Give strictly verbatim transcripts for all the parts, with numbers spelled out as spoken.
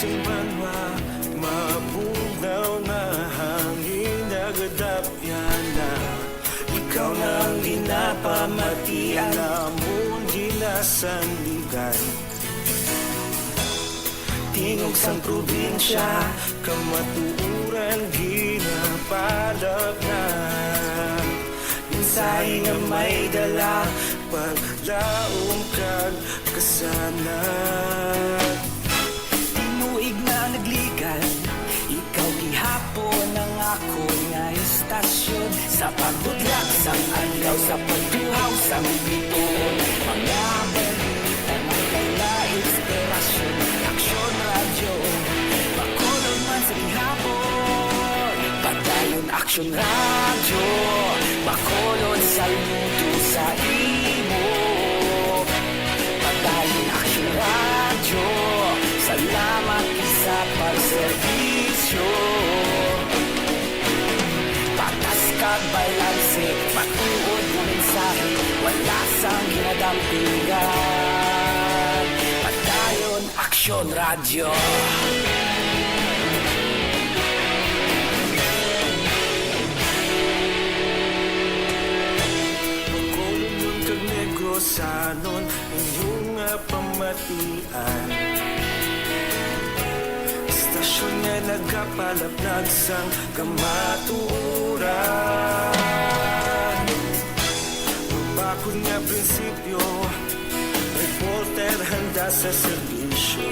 Banwa, mabunaw nga hangin nagadapyan na. Ikaw na ang ginapamatian namon ginasandigan. Tingog sang probinsya, kamatuoran ginapalapna. Mensahe nga may dala, paglaom kag kasanag. Tinuig na nagligan, ikaw gihapon ang akon nga istasyon. Sa pagbutlak sang adlaw, sa pagtuhaw sang bituon, mga balita nga dala inspirasyon. Aksyon Radyo, Bacolod man sa gihapon. Padayon Aksyon Radyo, Bacolod, saludo sa imo. Padayon Aksyon Radyo, salamat sa pagserbisyo. Patas kag balanse, matuod nga mensahe, wala sang ginadampigan. Padayon Aksyon Radyo. Bacolodnon kag Negrosanon, inyo nga pamatian. Istasyon nga nagapalapnag sang kamatuoran. Mabakod nga prinsipyo, reporter handa sa serbisyo.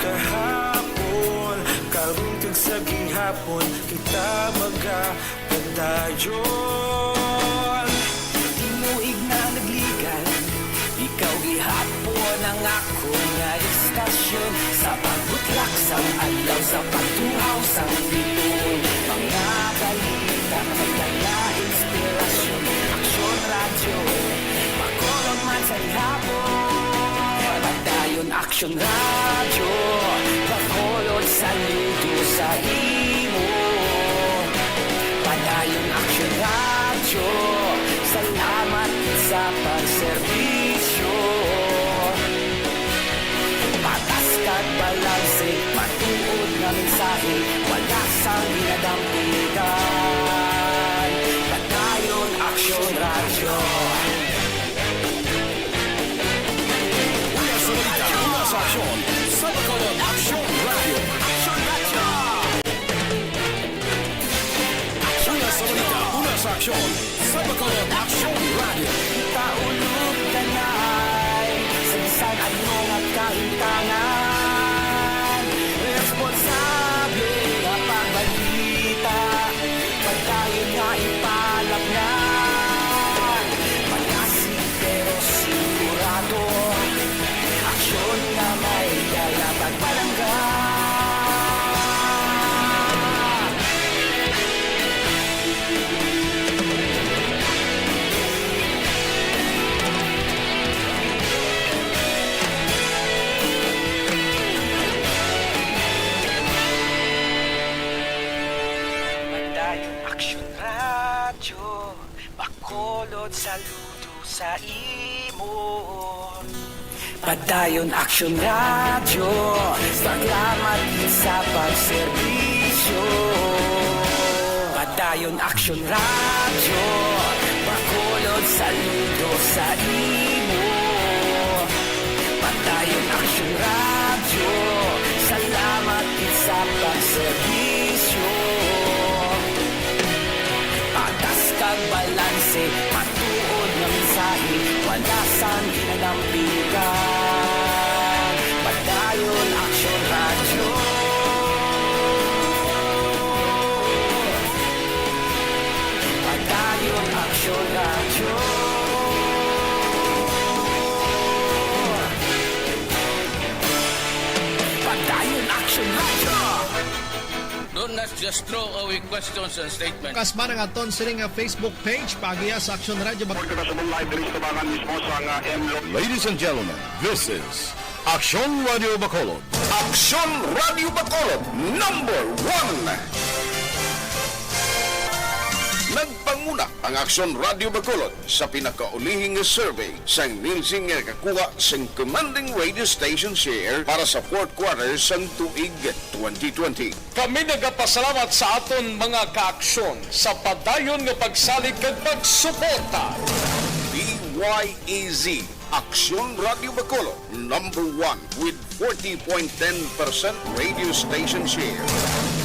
Kahapon, karon kag sa gihapon, kita magapadayon. Tinuig na nagligan, ikaw gihapon ang akon nga istasyon. Sa pagbutlak sang adlaw, sa pagtuhaw sang bituon, mga balita may dala inspirasyon. Aksyon Radyo, Bacolod man sa gihapon. Padayon Aksyon Radyo, Bacolod, saludo sa imo. Padayon Aksyon Radyo, salamat sa pagserbisyo. Patas kag balanse, matuod nga mensahe, wala sang ginadampigan. Padayon Aksyon Radyo. Una sa balita, una sa aksyon, sa Bacolod Aksyon Radyo. Aksyon Radyo. Una sa balita, una sa aksyon, sa Bacolod Aksyon Radyo. Taulog kanay sa bisan ano nga kahintangan. Responsable nga pagbalita, padayon nga ipalapngan. Malasig pero sigurado, aksyon nga may dala pagpalangga. Padayon Aksyon Radyo, Bacolod, saludo sa imo. Padayon Aksyon Radyo, salamat sa pagserbisyo. Padayon Aksyon Radyo, Bacolod, saludo sa imo. Padayon Aksyon Radyo, salamat gid sa pagserbisyo. Patas kag balanse, matuod nga mensahe, wala sang ginadampigan. Padayon Aksyon Radyo. Padayon Aksyon Radyo. Padayon Aksyon Radyo. Do not just throw away questions and statements. Kasma nga aton sini nga Facebook page, paagiha sa Aksyon Radyo Bag- Report kita sa live diri sa Tabangan mismo sa nga M Lo- Ladies and gentlemen, this is Aksyon Radyo Bacolod. Aksyon Radyo Bacolod, number one. Nagpang- Una ang Aksyon Radio Bacolod sa pinakaulihi nga survey sang Nielsen nga nakakuha sang commanding radio station share para sa fourth quarter sang tuig twenty twenty. Kami nagapasalamat sa aton mga kaaksyon sa padayon nga pagsalig kag pagsuporta. D Y E Z, Aksyon Radio Bacolod, number one with forty point ten percent radio station share.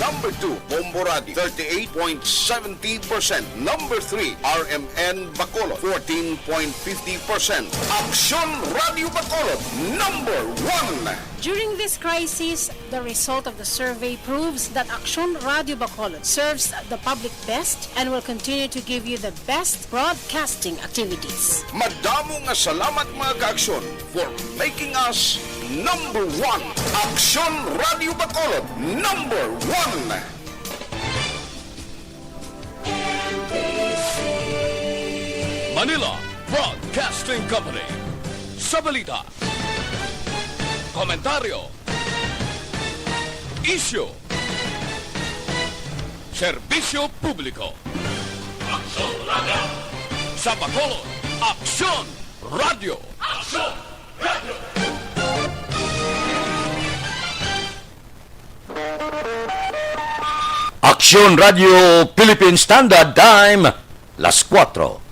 Number two, Bombo Radio, thirty-eight point seventy percent. Number three, R M N Bacolod, fourteen point fifty percent. Aksyon Radio Bacolod, number one. During this crisis, the result of the survey proves that Aksyon Radio Bacolod serves the public best and will continue to give you the best broadcasting activities. Madamo nga salamat, mga kaaksyon, for making us number one. Aksyon Radio Bacolod, number one. Manila Broadcasting Company. Sa balita, komentaryo, isyu, serbisyo publiko. Aksyon Radio. Sa Bacolod, Aksyon Radio. Aksyon Radio. Aksyon Radio Philippine Standard Time, las kuwatro.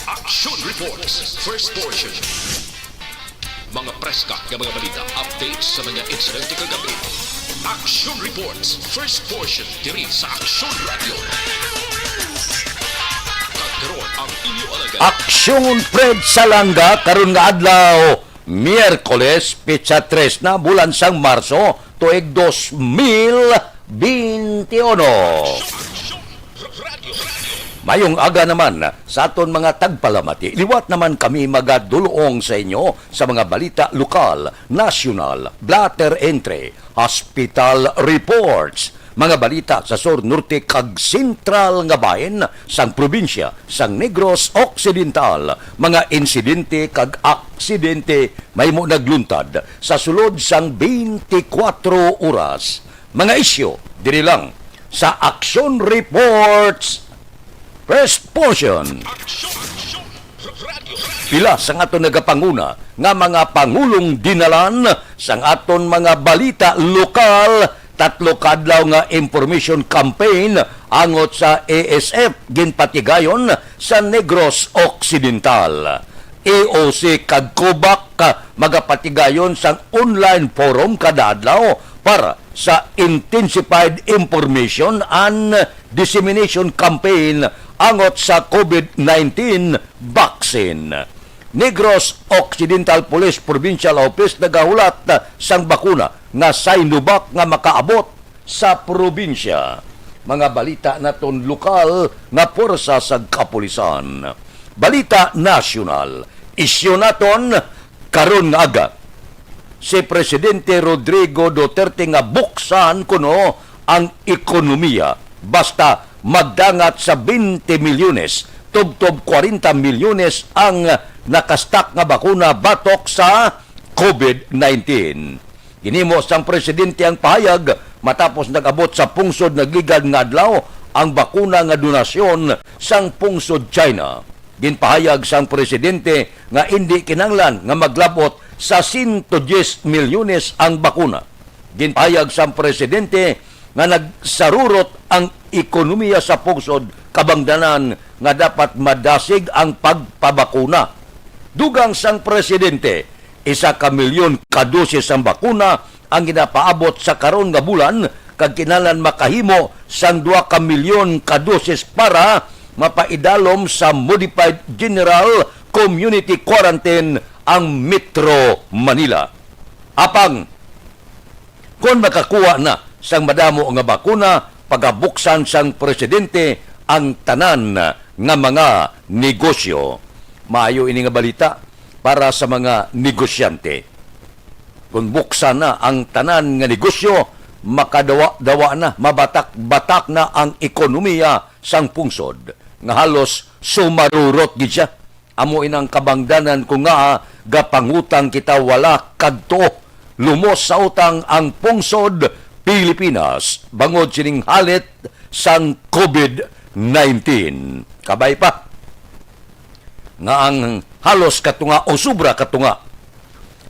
Action Reports, first portion. Mga preska nga mga balita, updates sa mga insidente kagabi. Action Reports, first portion, diri sa Action Radio. Kag karon ang inyo alagad. Aksyon Fred Salanga karon nga adlaw, Miyerkules, petsa tres na, bulan sang Marso, tuig dos mil beinti uno. Mayong aga naman sa aton mga tagpalamati. Liwat naman kami magadulong sa inyo sa mga balita lokal, nasyonal, blotter entry, hospital reports, mga balita sa sur, norte, kag sentral nga bahin sang probinsya sang Negros Occidental, mga insidente kag aksidente mahimo nagluntad sa sulod sang twenty-four oras. Mga isyu diri lang sa Action Reports First Portion. Pila sang aton nagapanguna nga mga pangulong dinalan sang aton mga balita lokal, tatlo ka adlaw nga information campaign angot sa A S F ginpatigayon sa Negros Occidental. E O C kag COVAC magapatigayon sang online forum kada adlaw para sa Intensified Information and Dissemination Campaign angot sa COVID nineteen vaccine. Negros Occidental Police Provincial Office nagahulat sang bakuna nga Sinovac nga makaabot sa probinsya. Mga balita naton lokal nga puwersa sa kapulisan. Balita nasyonal. Isyu naton karon nga aga. Si Presidente Rodrigo Duterte nga buksan kuno ang ekonomiya basta magdangat sa twenty milyones, tubtob kwarenta milyones ang nakastak nga bakuna batok sa COVID nineteen. Ginhimo sang presidente ang pahayag matapos nag-abot sa pungsod nagligad nga adlaw ang bakuna nga donasyon sang pungsod China. Ginpahayag sang presidente nga indi kinahanglan nga maglab-ot sa sento diyes milyones ang bakuna. Ginpahayag sang presidente nga nagsarurot ang ekonomiya sa pungsod, kabangdanan nga dapat madasig ang pagpabakuna. Dugang sang presidente, isa ka milyon ka dosis sang bakuna ang ginapaabot sa karon nga bulan, kag kinahanglan makahimo sang duha ka milyon ka dosis para mapaidalom sa Modified General Community Quarantine ang Metro Manila. Apang kon makakuha na sang madamo nga bakuna, pagabuksan sang presidente ang tanan nga mga negosyo. Maayo ini nga balita para sa mga negosyante. Kon buksan na ang tanan nga negosyo, makadawa-dawa na, mabatak-batak na ang ekonomiya sang pungsod, nga halos sumarurot gid sia. Amo inang kabangdanan ko nga gapangutang kita wala kag tuo. Lumos sa utang ang pungsod Pilipinas bangod sining halit sang covid nineteen. Kabay pa nga ang halos katunga o sobra katunga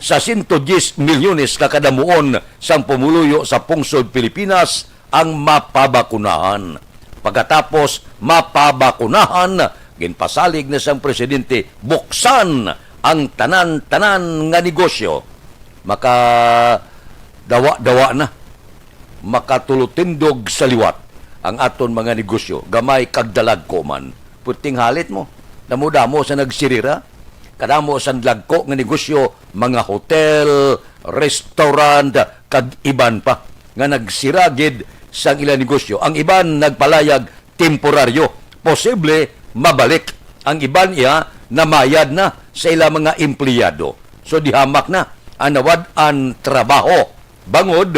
sa sento diyes milyones ka kadamuon sang pumuluyo sa pungsod Pilipinas ang mapabakunahan. Pagkatapos mapabakunahan, ginpasalig na sang presidente buksan ang tanan-tanan nga negosyo. Maka dawa-dawa na, makatulutindog sa liwat ang aton mga negosyo, gamay kag dalagko man. Puting halit mo, damo-damo sa nagsirira, kadamo sang dagko nga negosyo, mga hotel, restaurant, kag iban pa nga nagsira gid sang ila negosyo. Ang iban nagpalayag temporaryo, posible mabalik. Ang iban iya namayad na sa ila mga empleyado. So dihamak na ang nawad-an trabaho bangod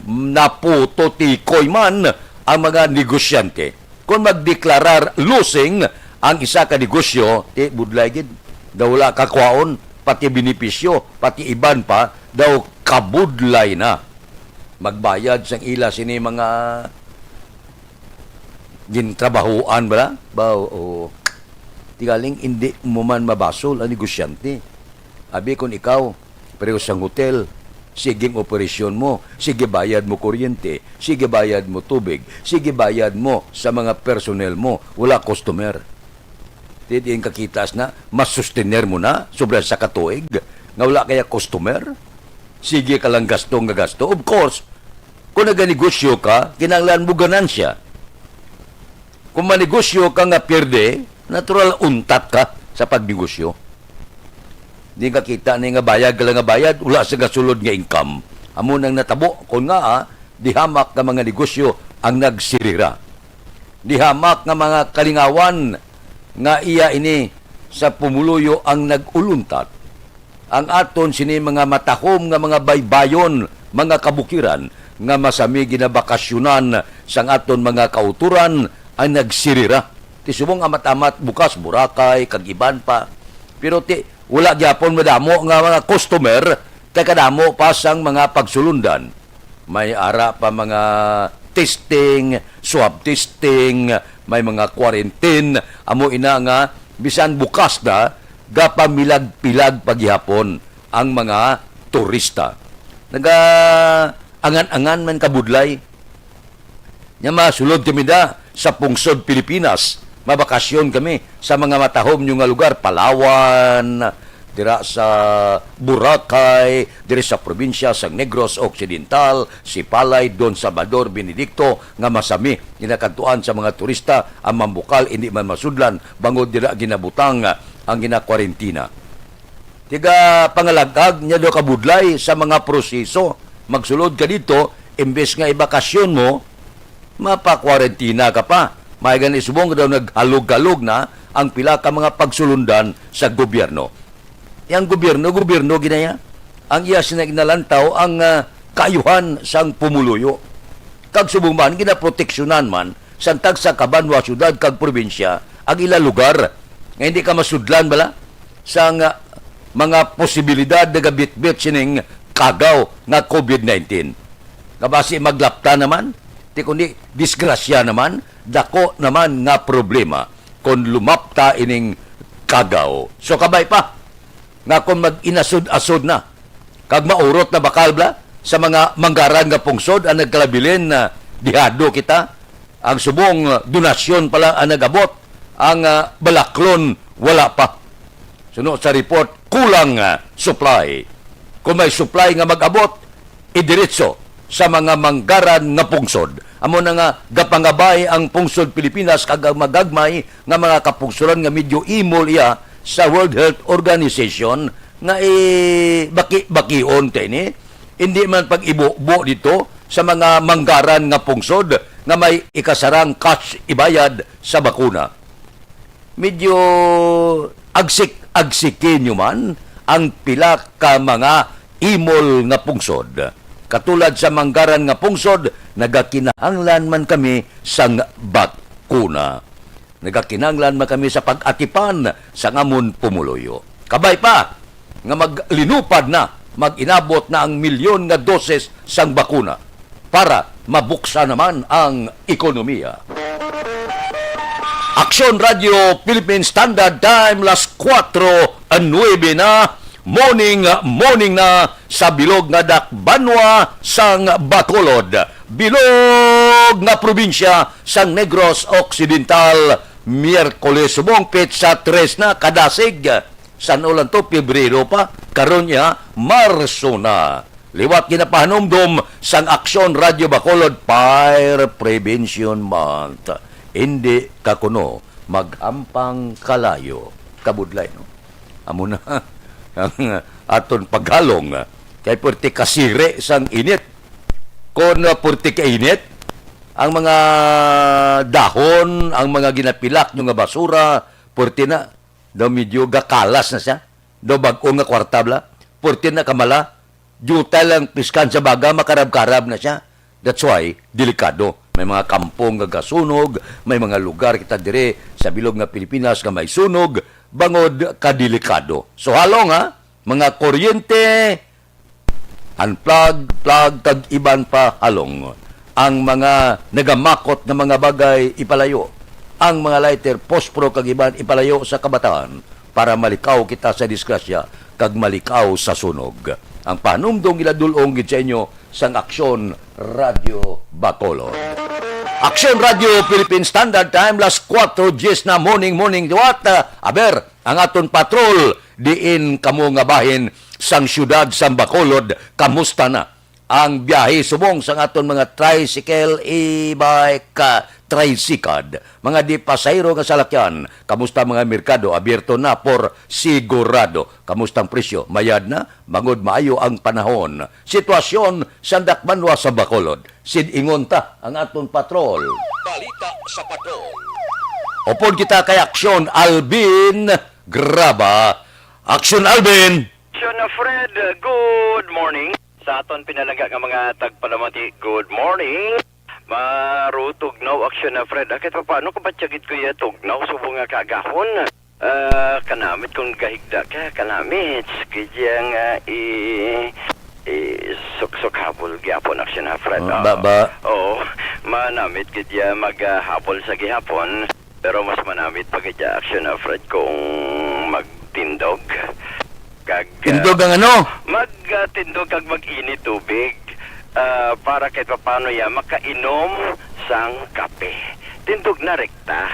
naputo tikoy man ang mga negosyante. Kung magdeklarar losing ang isa ka negosyo, ti budlay gid. Daw wala kakwaon, pati benepisyo, pati iban pa, daw kabudlay na. Magbayad sang ila sini mga gintrabahoan bala? Ba, oo. Tigaling, hindi mo man mabasol ang negosyante. Abi, kung ikaw, pero sa hotel, sige ang operasyon mo, sige bayad mo kuryente, sige bayad mo tubig, sige bayad mo sa mga personnel mo, wala customer. Di, di ang kakitas na, mas sustener mo na, sobra sa katuig, nga wala kaya customer? Sige ka lang gasto nga gasto. Of course, kung naganegosyo ka, kinahanglan mo ganansya. Kung manegosyo ka nga pierde, natural untat ka sa pagnegosyo. Di ka kita ni nga bayad ka lang nga bayad, wala sa gasulod nga income. Amo nang natabo, kung nga, ah, dihamak nga mga negosyo ang nagsirira. Dihamak nga mga kalingawan nga iya ini sa pumuluyo ang nag-uluntat. Ang aton sini mga matahom nga mga baybayon, mga kabukiran, nga masami ginabakasyonan sang aton mga kauturan ang nagsirira. Ti subong amat-amat bukas Boracay, kag iban pa. Pero ti, wala gyapon madamo nga mga customer, kay kadamo pa sang mga pagsulundan. May ara pa mga testing, swab testing, may mga quarantine. Amo ina nga, bisan bukas na, gapamilag-pilag pa gihapon ang mga turista. Naga-angan-angan man kabudlay. Nya masulod kami da sa pungsod Pilipinas. Mabakasyon kami sa mga matahom nyo nga lugar, Palawan, dira sa Boracay, diri sa probinsya sa Negros Occidental, Sipalay, Don Salvador, Benedicto, nga masami ginakadtuan sa mga turista ang mambukal, indi man masudlan bangod dira ginabutang ang ginakwarentina. Tiga pangalagag niya daw kabudlay sa mga proseso. Magsulod ka dito, imbes nga ibakasyon mo, mapakwarentina ka pa. May gani subong daw naghalog-halog na ang pila ka mga pagsulundan sa gobyerno. Yang gobyerno, gobyerno ginaya. Ang iya sina ginalantaw ang, ah, kaayuhan sang pumuluyo. Kag subong man, ginaproteksyonan man sang tagsa ka banwa, syudad, kag probinsya ang ila lugar nga hindi ka masudlan bala sang, ah, mga posibilidad nagabitbit sining kagaw nga covid nineteen. Nga basi maglapta naman, ti kundi disgrasya naman, dako naman nga problema kon lumapta ining kagaw. So kabay pa nga kon mag-inasod-asod na kag maurot na bakal bala sa mga manggaran nga pungsod ang nagkalabilin na dihado kita, ang subong, ah, donasyon pa lang ang nag-abot, ang, ah, balaklon wala pa. Suno sa report, kulang, ah, supply. Kung may supply nga mag-abot, idiretso sa mga manggaran nga pungsod. Amo na nga gapangabay ang pungsod Pilipinas kag ang magagmay nga mga kapungsoran nga medyo imol iya sa World Health Organization nga i-baki-bakion ta ini. Hindi man pag-ibubo dito sa mga manggaran nga pungsod nga may ikasarang cash ibayad sa bakuna. Medyo agsik-agsiki nyo man ang pila ka mga imol nga pungsod. Katulad sa Mangaran nga pungsod, nagakinahanglan man kami sang bakuna. Nagakinahanglan man kami sa pag-atipan sang amon pumuluyo. Kabay pa nga maglinupad na, mag-inabot na ang milyon nga doses sang bakuna para mabuksan naman ang ekonomiya. Aksyon Radio Philippine Standard Time, las kuwatro nuebe na, morning, morning na sa bilog nga dakbanwa sang Bacolod, bilog nga probinsya sang Negros Occidental. Miyerkules subong petsa tres na, kadasig. San-o lang to, Pebrero pa, karon ya, Marso na. Liwat ginapahanumdom sang Aksyon Radio Bacolod Fire Prevention Month. Hindi ka kuno maghampang kalayo. Kabudlay, no? Amo na ang aton paghalong kay purti kasire sang init. Kon purti kainit, ang mga dahon, ang mga ginapilak nyo nga basura, purti na daw medyo gakalas na siya. Daw bag-o nga kwarta bala. Purti na kamala. Diutay lang piskan sa baga, makarab-karab na siya. That's why, delikado. May mga kampong nga gasunog, may mga lugar kita dire sa bilog nga Pilipinas nga may sunog, bangod ka delikado. So, halong, ha, mga kuryente, unplug, plug, kag iban pa, halong. Ang mga nagamakot nga mga bagay, ipalayo. Ang mga lighter, posporo, kag iban, ipalayo sa kabataan para malikaw kita sa disgrasya kag malikaw sa sunog. Ang panumdong iladul-ong gid sa inyo sang Aksyon Radio Bacolod. Aksyon Radio Philippine Standard Time, las kuwatro dies na, morning, morning, liwat. Aber, ang aton patrol diin kamo nga bahin sang siyudad sang Bacolod, kamusta na? Ang biyahe subong sang aton mga tricycle, e-bike, ah, tricycad, mga di pasahero nga salakyan, kamusta mga merkado, abierto na por sigurado? Kamusta ang presyo? Mayad na? Bangod maayo ang panahon. Sitwasyon sa dakbanwa sa Bacolod. Sid-ingon ta ang aton patrol. Balita sa patrol. Upod kita kay Aksyon Alvin Graba. Aksyon Alvin! Aksyon Fred, good morning. Sa aton pinalangga nga mga tagpalamati, good morning. Marutog na Aksyon Fred. Akit pa paano ko ba tiyagit ko iya tugnaw subong nga kagahon? Ah, kanamit kung gahigda ka, kanamit. Kaya nga i, i suksok habol gyapon, Aksyon Fred. Oh, ba, ba? Oo, manamit kaya maghabol sa gihapon. Pero mas manamit pa gid, Aksyon Fred, kung magtindog. Kag, ah, tindog ang ano? Mag, ah, tindog kag mag-init tubig, ah, para kahit papaano ya makainom sang kape. Tindog na rekta.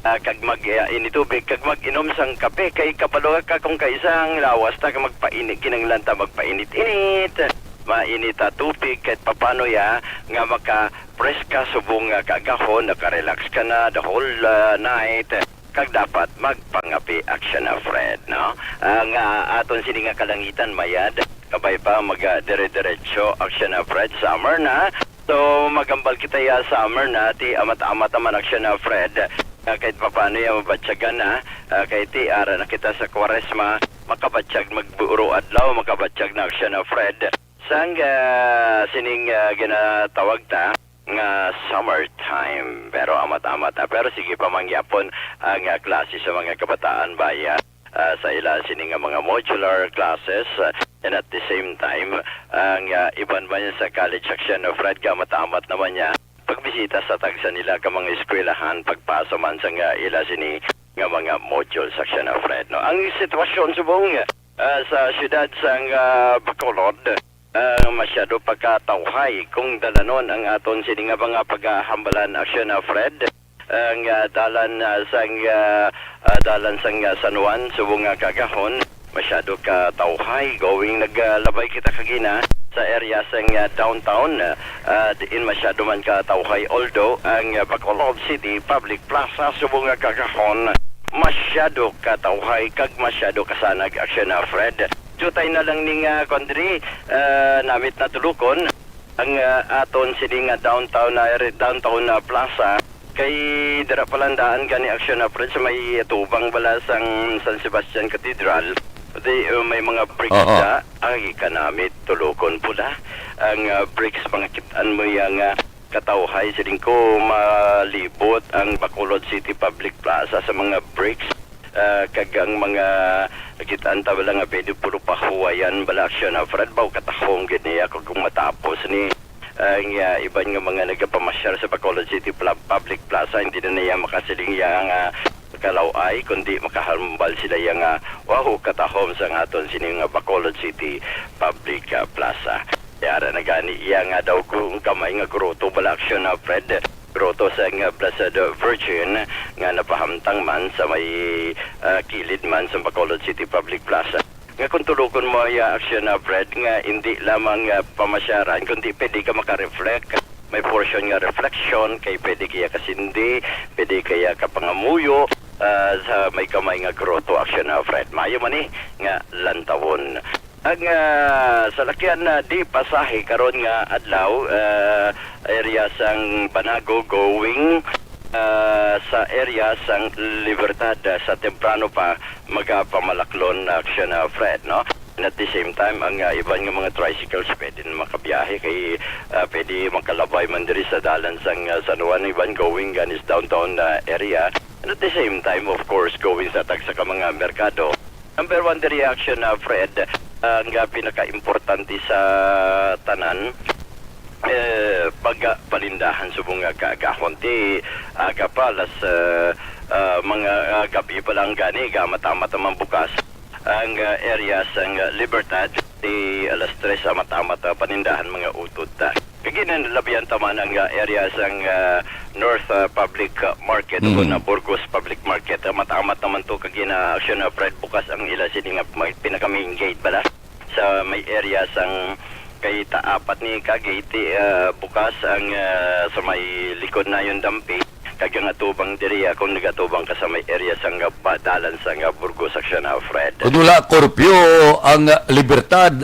Ah, kag mag, ah, init tubig kag mag-inom sang kape kay kabalo ka kung kaisa ang lawas ta kag magpainit, kinahanglan ta magpainit-init. Mainit ta tubig kahit papaano ya nga maka preska subong nga kagahon, naka-relax ka na the whole, ah, night, kag dapat magpangapi, Aksyon Fred, no? Ah, nga aton sini nga kalangitan mayad, kabay pa maga dire-diretso, Aksyon Fred, summer na. So, magambal kita ya summer na, ti amat-amat naman, Aksyon Fred. Ah, kahit papaano ya mabatyagan na, ah, kay ti ara na kita sa Kwaresma, makabatyag magburo adlaw, makabatyag na, Aksyon Fred. Sang, ah, sining, ah, ginatawag ta nga summertime. Pero amat-amat, ah, pero sige pa man gyapon ang, ah, klase sa mga kabataan ba ya, ah, sa ila sini nga mga modular classes, ah, and at the same time, ang, ah, iban man yan sa college section of Fred, amat-amat naman niya pagbisita sa tagsa nila ka mga eskwelahan, pagpasa man sa nga ila sini nga mga modules, Aksyon Fred, no? Ang sitwasyon subong, ah, sa siyudad sang, ah, Bacolod, ah, masyado pa ka tawhay kung dalanon ang aton sini nga mga paghahambalan, Aksyon Fred. Ang, ah, dalan, ah, sang, ah, ah, dalan sang, ah, San Juan subong nga kagahon, masyado ka tawhay. Going naglabay kita kagina sa area sang, ah, downtown, ah, diin masyado man ka tawhay. Although ang, ah, Bacolod City Public Plaza subong nga kagahon, masyado ka tawhay kag masyado ka sanag, Aksyon Fred. Jutay na lang ning, ah, kwan diri, ah, namit na tulukon ang, ah, aton sini nga downtown na area, downtown na plaza, kay dira pa lang daan gani, Aksyon Fred, sa may tubang bala sang San Sebastian Cathedral. Di, uh, may mga bricks. Oho. Sa, ay, kanamit, tulukon pula. ang, ah, bricks, mga kit-an mo yang, ah, katawhay, siling ko, malibot ang Bacolod City Public Plaza sa mga bricks, ah, kag ang mga kit-an ta bala nga pwede puro pahuwayan bala, Action Alfred, baw katahom gid niya kung, kung matapos ni, ah, nga iban nga mga nagapamasyar sa Bacolod City Pla-, Public Plaza, hindi na niya makasiling iya nga kalaw-ay, kundi makahambal sila iya nga, wow, katahom sa aton sini nga Bacolod City Public, ah, Plaza. Yara na gani iya nga daw gu-, gamay nga groto bala, Action Alfred, groto sa nga Blessed Virgin nga napahamtang man sa may, ah, kilid man sa Bacolod City Public Plaza. Nga kung tulukon mo iya, Action Alfred, nga hindi lamang, ah, pamasyaran, kundi pwede ka maka-reflect. May portion nga reflection, kay pwede kaya kasindi, pwede kaya kapangamuyo, ah, sa may gamay nga groto, Action Alfred. Maayo man ni nga lantawon. Ang, ah, salakyan na di pasahe karon nga adlaw, ah, area sang Banago going, ah, sa area sang Libertad, ah, sa temprano pa magapamalaklon, Action Alfred, no? And at the same time, ang, ah, iban nga mga tricycles pwede na makabiyahe kay, ah, pwede makalabay man diri sa dalan sang, ah, San Juan, iban going ganis downtown, ah, area. And at the same time, of course, going sa tagsa ka mga merkado. Number one, the reaction, ah, Fred, ang, ah, pinaka-importante sa tanan, eh, pagpanindahan subong nga kaagahon. Ti aga pa, alas, ah, ah, mga, ah, gabi pa lang gani, gamat-amat naman bukas ang, ah, area sang, ah, Libertad. Ti alas tres, amat-amat, ah, panindahan mga utod ta. Kag ginalabihan ta man ang, ah, area sang, ah, North, ah, Public, ah, Market o Mhm. na Burgos Public Market. Amat-amat naman to kag gina-action na, Fred, bukas ang ila sini nga may pinaka-main gate bala sa may area sang kay taapat ni ka gate, ah, bukas ang, ah, sa may likod na yung dampi. Kag ang atubang diri, ah, kung nagatubang ka sa may area sang, ah, ba-, dalan sang, ah, Burgos, Action Alfred. Kung wala curfew ang, ah, Libertad,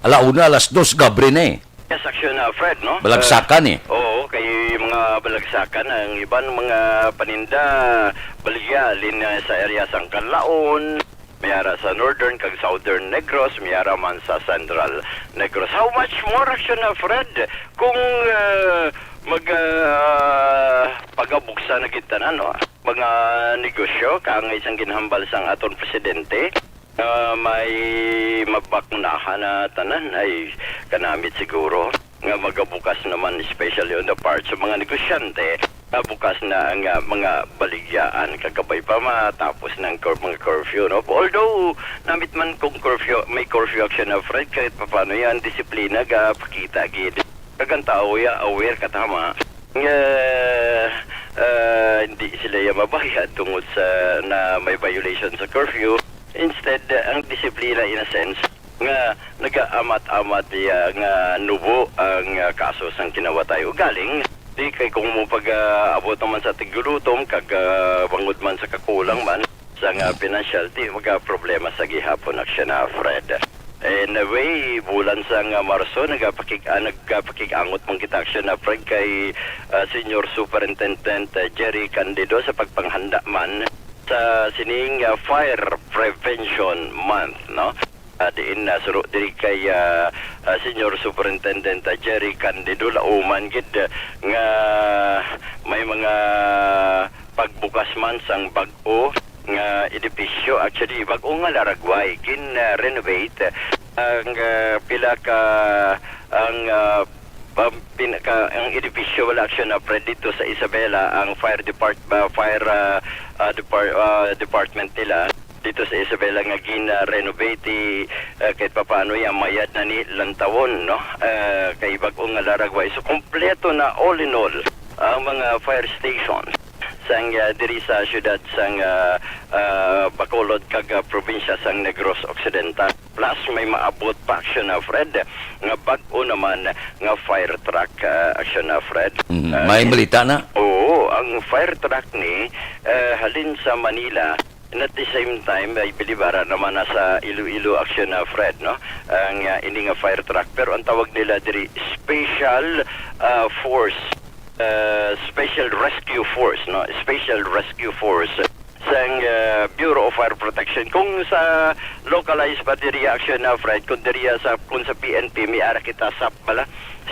ala una, alas dos, gabri na eh. Yes, Action Alfred, no? Balagsakan eh. Ah, oo, kay mga balagsakan ang iban mga paninda, baligya, lin, ah, sa area sang Canlaon, may ara sa Northern kag Southern Negros, may ara man sa Central Negros. How much more, Action Alfred, kung, ah, mag, ah, pagabuksan na gid tanan, no? Mga negosyo, kaangay sang ginhambal sang aton presidente, nga may mabakunahan na tanan, ay kanamit siguro nga magabukas naman, especially on the part sa mga negosyante, nga bukas na ang, ah, mga baligyaan kagabay pa matapos ng cur-, mga curfew, no? Although, namit man kung curfew, may curfew, Action Alfred, kahit papaano yan, disiplina, gapakita gid. Kag ang tao ya aware ka tama nga, ah, hindi sila ya mabayad tungod sa na may violation sa curfew. Instead, ang disiplina, in a sense, nga nagaamat-amat ya nga nubo ang, ah, kaso sang kinawatay. Ugaling, di kay kung mo pag, ah, abot naman sa tigulutom, kag, ah, bangod man sa kakulang man, sa nga pinansyal, di maga problema sa gihapon, Action Alfred. Anyway, bulan sa nga Marso, nagapakig-, ah, nagapakig-angot man kita, Action Alfred, kay, ah, Senior Superintendent, ah, Jerry Candido sa pagpanghanda man sa sining, ah, fire prevention month, no? Ah, diin na suro diri kay, ah, ah, Senior Superintendent, ah, Jerry Candido, lauman gid, ah, nga may mga pagbukas man sang bag-o nga edipisyo. Actually, bag-o nga laragway, gin, ah, renovate ang, ah, pila ka, ang, ah, pam-, pinaka, ang edipisyo wala, Action Alfred, dito sa Isabela, ang fire depart-, ah, fire, ah, ah, depar-, ah, department nila dito sa Isabela nga gina-renovate, eh, kahit papaano ya mayad na ni lantawon, no? Eh, kay bag-o nga laragway. So, kompleto na, all in all, ang mga fire station sang, ah, diri sa siyudad sang, ah, ah, Bacolod kag, ah, probinsya sang Negros Occidental. Plus, may maabot pa, Action Alfred, nga bag-o naman nga fire truck, ah, Action Alfred. Mhm. Ah, May balita na? Oo, ang fire truck ni, eh, halin sa Manila, and at the same time, I believe, ara naman na sa Iloilo, Action Alfred, no? Ang, ah, ini nga fire truck. Pero ang tawag nila diri, special, ah, force, ah, special rescue force, no? Special rescue force. sang, ah, Bureau of Fire Protection. Kung sa localized ba diri, Action Alfred, kung diri sa, kung sa P N P, may ara kita sa bala,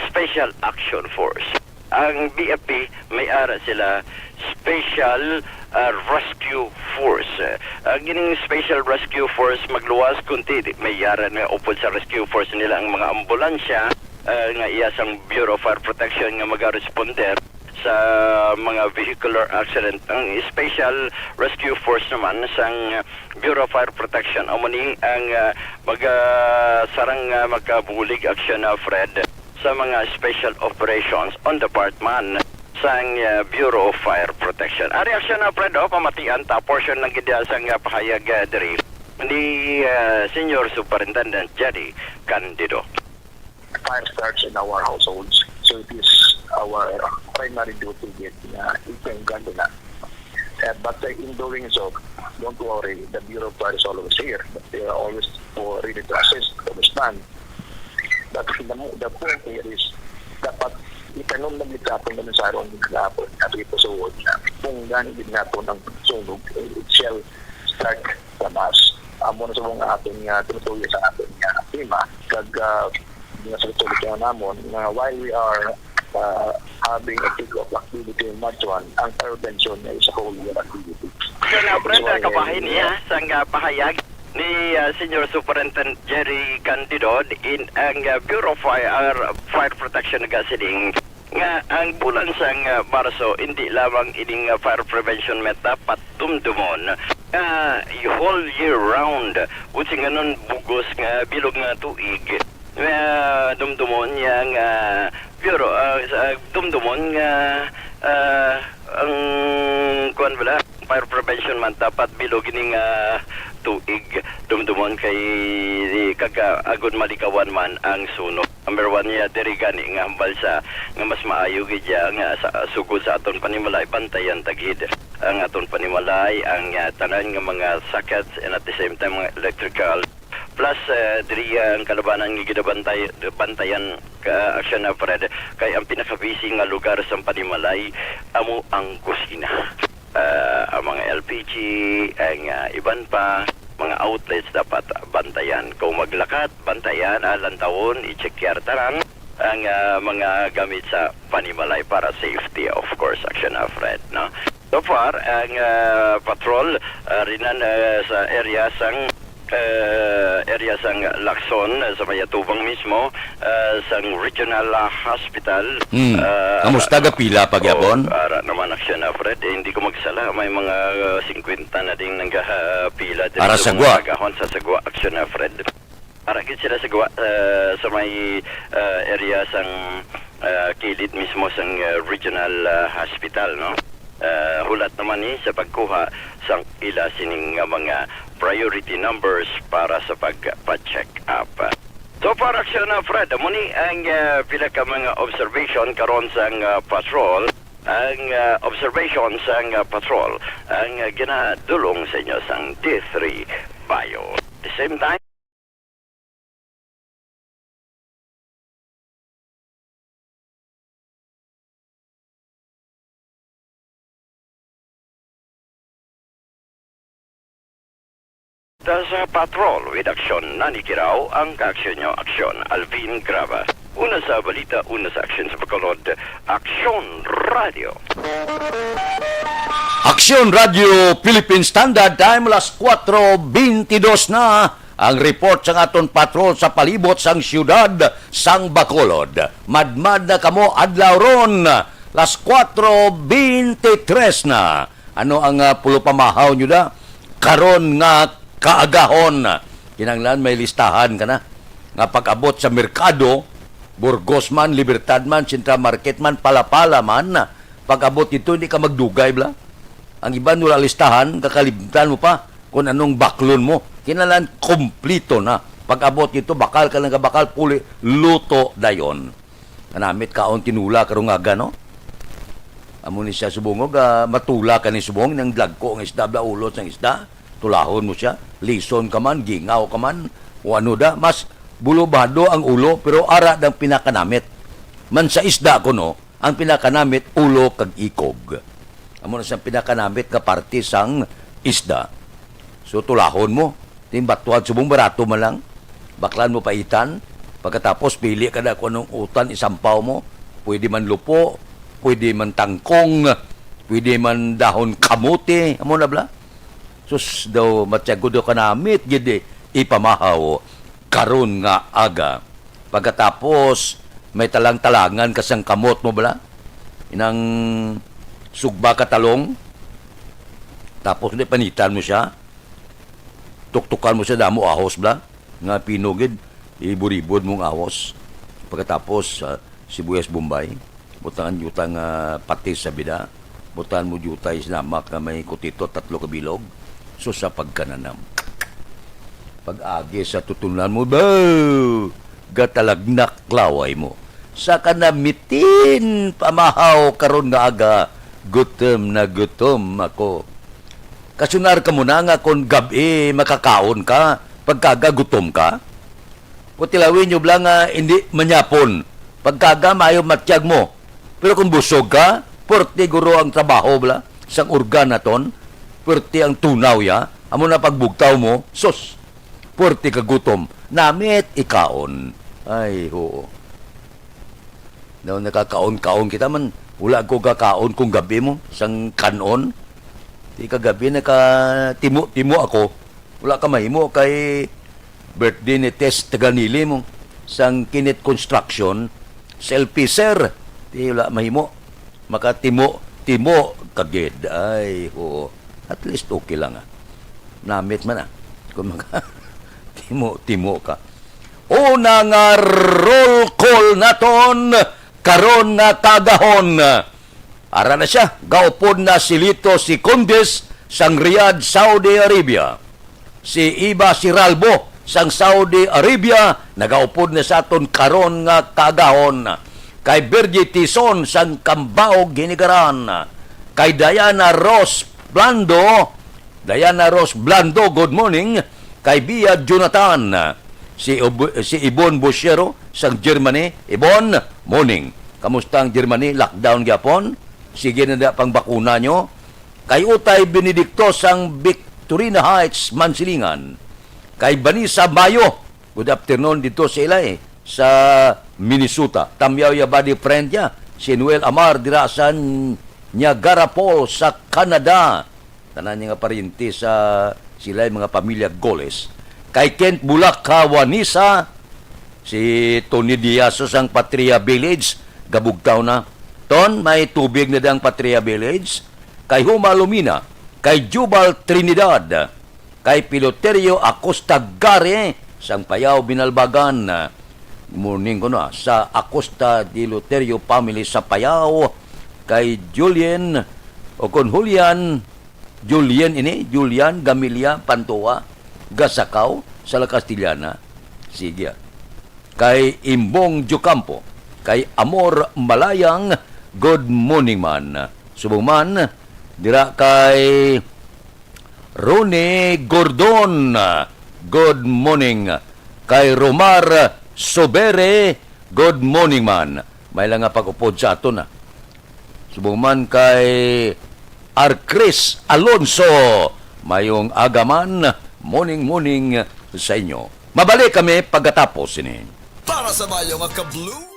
Special Action Force. Ang B F P, may ara sila Special, ah, Rescue Force. Ang ining Special Rescue Force magluwas kung di may ara na upod sa Rescue Force nila ang mga ambulansya, ah, nga iya sang Bureau of Fire Protection nga maga-responder sa mga vehicular accident. Ang Special Rescue Force naman sang Bureau of Fire Protection, amo ni ang, ah, mag-, ah, sarang, ah, makabulig, Action Alfred, sa mga special operations on the part man sang, ah, Bureau of Fire Protection. Ari, Action Alfred, oh, pamatian ta portion lang gid sang, ah, pahayag, ah, diri ni, ah, Senior Superintendent Jerry Candido. Fire starts in our households. So it is our primary duty gid nga ipanganduna. Uh, but, uh, in doing so, don't worry, the Bureau of Fire is always here. They are always for ready to assist, to respond. But the, mo- the point here is, dapat itanom na gid naton nga mensahe nga gihapon, nga ipasuod na kung gani gid naton ang sunog, it shall start from us. Amo na subong nga aton nga tinutuyo sa aton nga tema. Kag, ah, nga sa tuloy namon, nga while we are, ah, having a kick-off activity in March one, ang prevention ay sa whole year activity. Action Alfred, kabahin niya sang, ah, pahayag ni, ah, Senior Superintendent Jerry Candido, in ang, ah, Bureau of Fire, Fire Protection nagasiling nga ang bulan sang, ah, Marso, hindi lamang ining, ah, Fire Prevention Month dapat dumdumon, ah, whole year round, buot silingon bug-os nga bilog nga tuig, ah, dumdumon niya nga, pero, ah, sa, dumdumon nga, ah, ang, kuwan bala, Fire Prevention Month dapat bilog ini nga tuig, dumdumon kay kag, ah, agud malikawan man ang sunog. Number one niya, diri gani nga hambal sa nga mas maayo gid ya nga sa sugod sa aton panimalay, bantayan ta gid ang aton panimalay, ang, ah, tanan nga mga sockets, and at the same time mga electrical. Plus, ah, diri ang kalabanan nga ginabantay, bantayan ka Action Alfred, kay ang pinaka-busy nga lugar sa panimalay amo ang kusina. Ah, ang mga L P G, ang, ah, iban pa, mga outlets dapat bantayan. Kung maglakat, bantayan, ah, lantawon, i-check yar tanan ang, ah, mga gamit sa panimalay para safety, of course, Action Alfred, no? So far, ang, ah, patrol, ah, rinan, ah, sa area sang, ah, area sang Lacson, ah, sa may atubang mismo, ah, sang Regional, ah, Hospital. Hmm. Ah, Kamusta, ara, gapila pa gyapon? Oh, ara naman, Action Alfred, eh, hindi ko magsala, may mga, ah, singkwenta na ding nagapila diri Ara sa mga sagwa. Agahon sa sagwa, Action Alfred. Ara gid sila sa guwa, ah, sa may, ah, area sang, ah, kilid mismo sang, ah, regional, ah, hospital, no? Ah, hulat naman ni sa pagkuha sang ila sining nga mga priority numbers para sa pag, pag-check up. So far, Action Alfred, amo ni ang, ah, pila ka mga observation karon sang, ah, patrol. Ang, ah, observation sang, ah, patrol ang, ah, ginadulong sa inyo sang D three Bio. At the same time, sa patrol with action, nanikiraw ang kaaksyon nyo, aksyon. Alvin Graba. Una sa balita, una sa aksyon sa Bacolod, Aksyon Radio. Aksyon Radio Philippine Standard Time, alas kuwatro bentidos na. Ang report sang aton patrol sa palibot sang siyudad sang Bacolod. Madmad na kamo adlaw ron, las kuwatro bentitres na. Ano ang, ah, pulopamahaw nyo da? Karon nga kaagahon, kinahanglan may listahan ka na. Nga pag-abot sa merkado, Burgos man, Libertad man, Central Market man, Palapala man, pag-abot dito, hindi ka magdugay, bla. Ang iban wala listahan, kakalimtan mo pa kung anong baklon mo. Kinahanglan kompleto na. Pag-abot dito, bakal ka lang kabakal, puli, luto dayon. Kanamit kaon tinula karong aga, no? Amo ni siya subong, ah, matula ka ni subong, nang dagko nga isda, bla, ulo sang isda, tulahon mo siya, lison ka man, gingaw ka man, o ano da, mas bulubado ang ulo, pero ara dang pinakanamit. Man sa isda ko, no, ang pinakanamit, ulo kag ikog. Amo na siyang pinakanamit nga parte sang isda. So, tulahon mo. Timbatuan, subong barato man lang. Baklan mo paitan. Pagkatapos, pili ka na kung anong utan isampaw mo. Pwede man lupo, pwede man tangkong, pwede man dahon kamote. Amo na bala. Sus, daw, matyago daw kanamit, gid eh. Ipamahaw karon nga aga. Pagkatapos, may talang-talangan ka sang kamot mo bala. Inang sugba ka talong. Tapos, di panitan mo siya. Tuktukan mo siya damo ahos bala. Nga pinugid, iburibod mong ahos. Pagkatapos, ah, sibuyas Bombay. Butangan jutang, ah, patis sa bida. Butangan mo jutay sinamak nga may kutito, tatlo ka bilog. So, sa pagkananam. Pag-agi sa tutunan mo, ba! Gatalagnak laway mo. Sa kanamitin, pamahaw karon nga aga, gutom na gutom ako. Kasunar ka mo na nga kung gab-i makakaon ka, pagkaga gutom ka? Kutilawi nyo bala nga hindi manyapon. Pagkaga maayo matyag mo. Pero kung busog ka, pwerte guro ang trabaho bala sang organ naton. Pwerte ang tunaw ya. Amo na pagbugtaw mo, sus. Pwerte ka gutom. Namit ikaon. Ay, oo. Daw nakakaon-kaon kita man. Wala ko kakaon kung gabi mo, sang kanon. Di kagabi nakatimo-timo ako. Wala ka mahimo kay birthday ni Tess Taganili mo sang Kinit Construction, selfie, sir. Di wala mahimo. Makatimo-timo ka gid. Ay, oo. At least okay lang, ah. Namit man, ah. Kung maka-, timo-timo ka. Una nga roll call naton karon nga kagahon. Ara na siya, gaupod na si Lito Secondes sang Riyadh, Saudi Arabia. Si Iba Siralbo sang Saudi Arabia nagaupod na sa aton karon nga kagahon. Kay Virgie Tison sang Cambao, Ginigaran. Kay Diana Rose Blando, Diana Rose Blando, good morning. Kay Bia Jonathan, si Ob-, si Ibon Busyero sang Germany. Ibon, morning. Kamusta ang Germany? Lockdown gyapon? Sige na da pang bakuna nyo. Kay Utay Benedicto sang Victorina Heights, Mansilingan. Kay Vanessa Mayo, good afternoon dito sa ilay sa Minnesota. Tamyaw ya body friend niya, si Noel Amar dira sa Niagara Falls sa Canada. Tanan niya nga paryente sa sila'y mga pamilya Goles. Kay Kent Bulak, Kawanisa, si Tony Diaz sang Patria Village, gabugtaw na. Ton, may tubig na dang Patria Village. Kay Huma Lumina, kay Jubal Trinidad, kay Piloterio Acosta Gare, sang Payao, Binalbagan. Morning ko na sa Acosta de Loterio family sa Payao, kay Julian, o kon Julian, Julian ini, Julian Gamilya Pantoa, Gasakaw, sa La Castellana. Sige, ah. Kay Imbong Diocampo, kay Amor Malayang, good morning man. Subong man, dira kay Ronnie Gordon, good morning. Kay Romar Sobere, good morning man. May lang nga pag-upod sa aton, ah. Subong man kay Arcris Alonso, mayong aga man, morning, morning sa inyo. Mabalik kami pagkatapos sini. Para sa bayo nga ka-blue.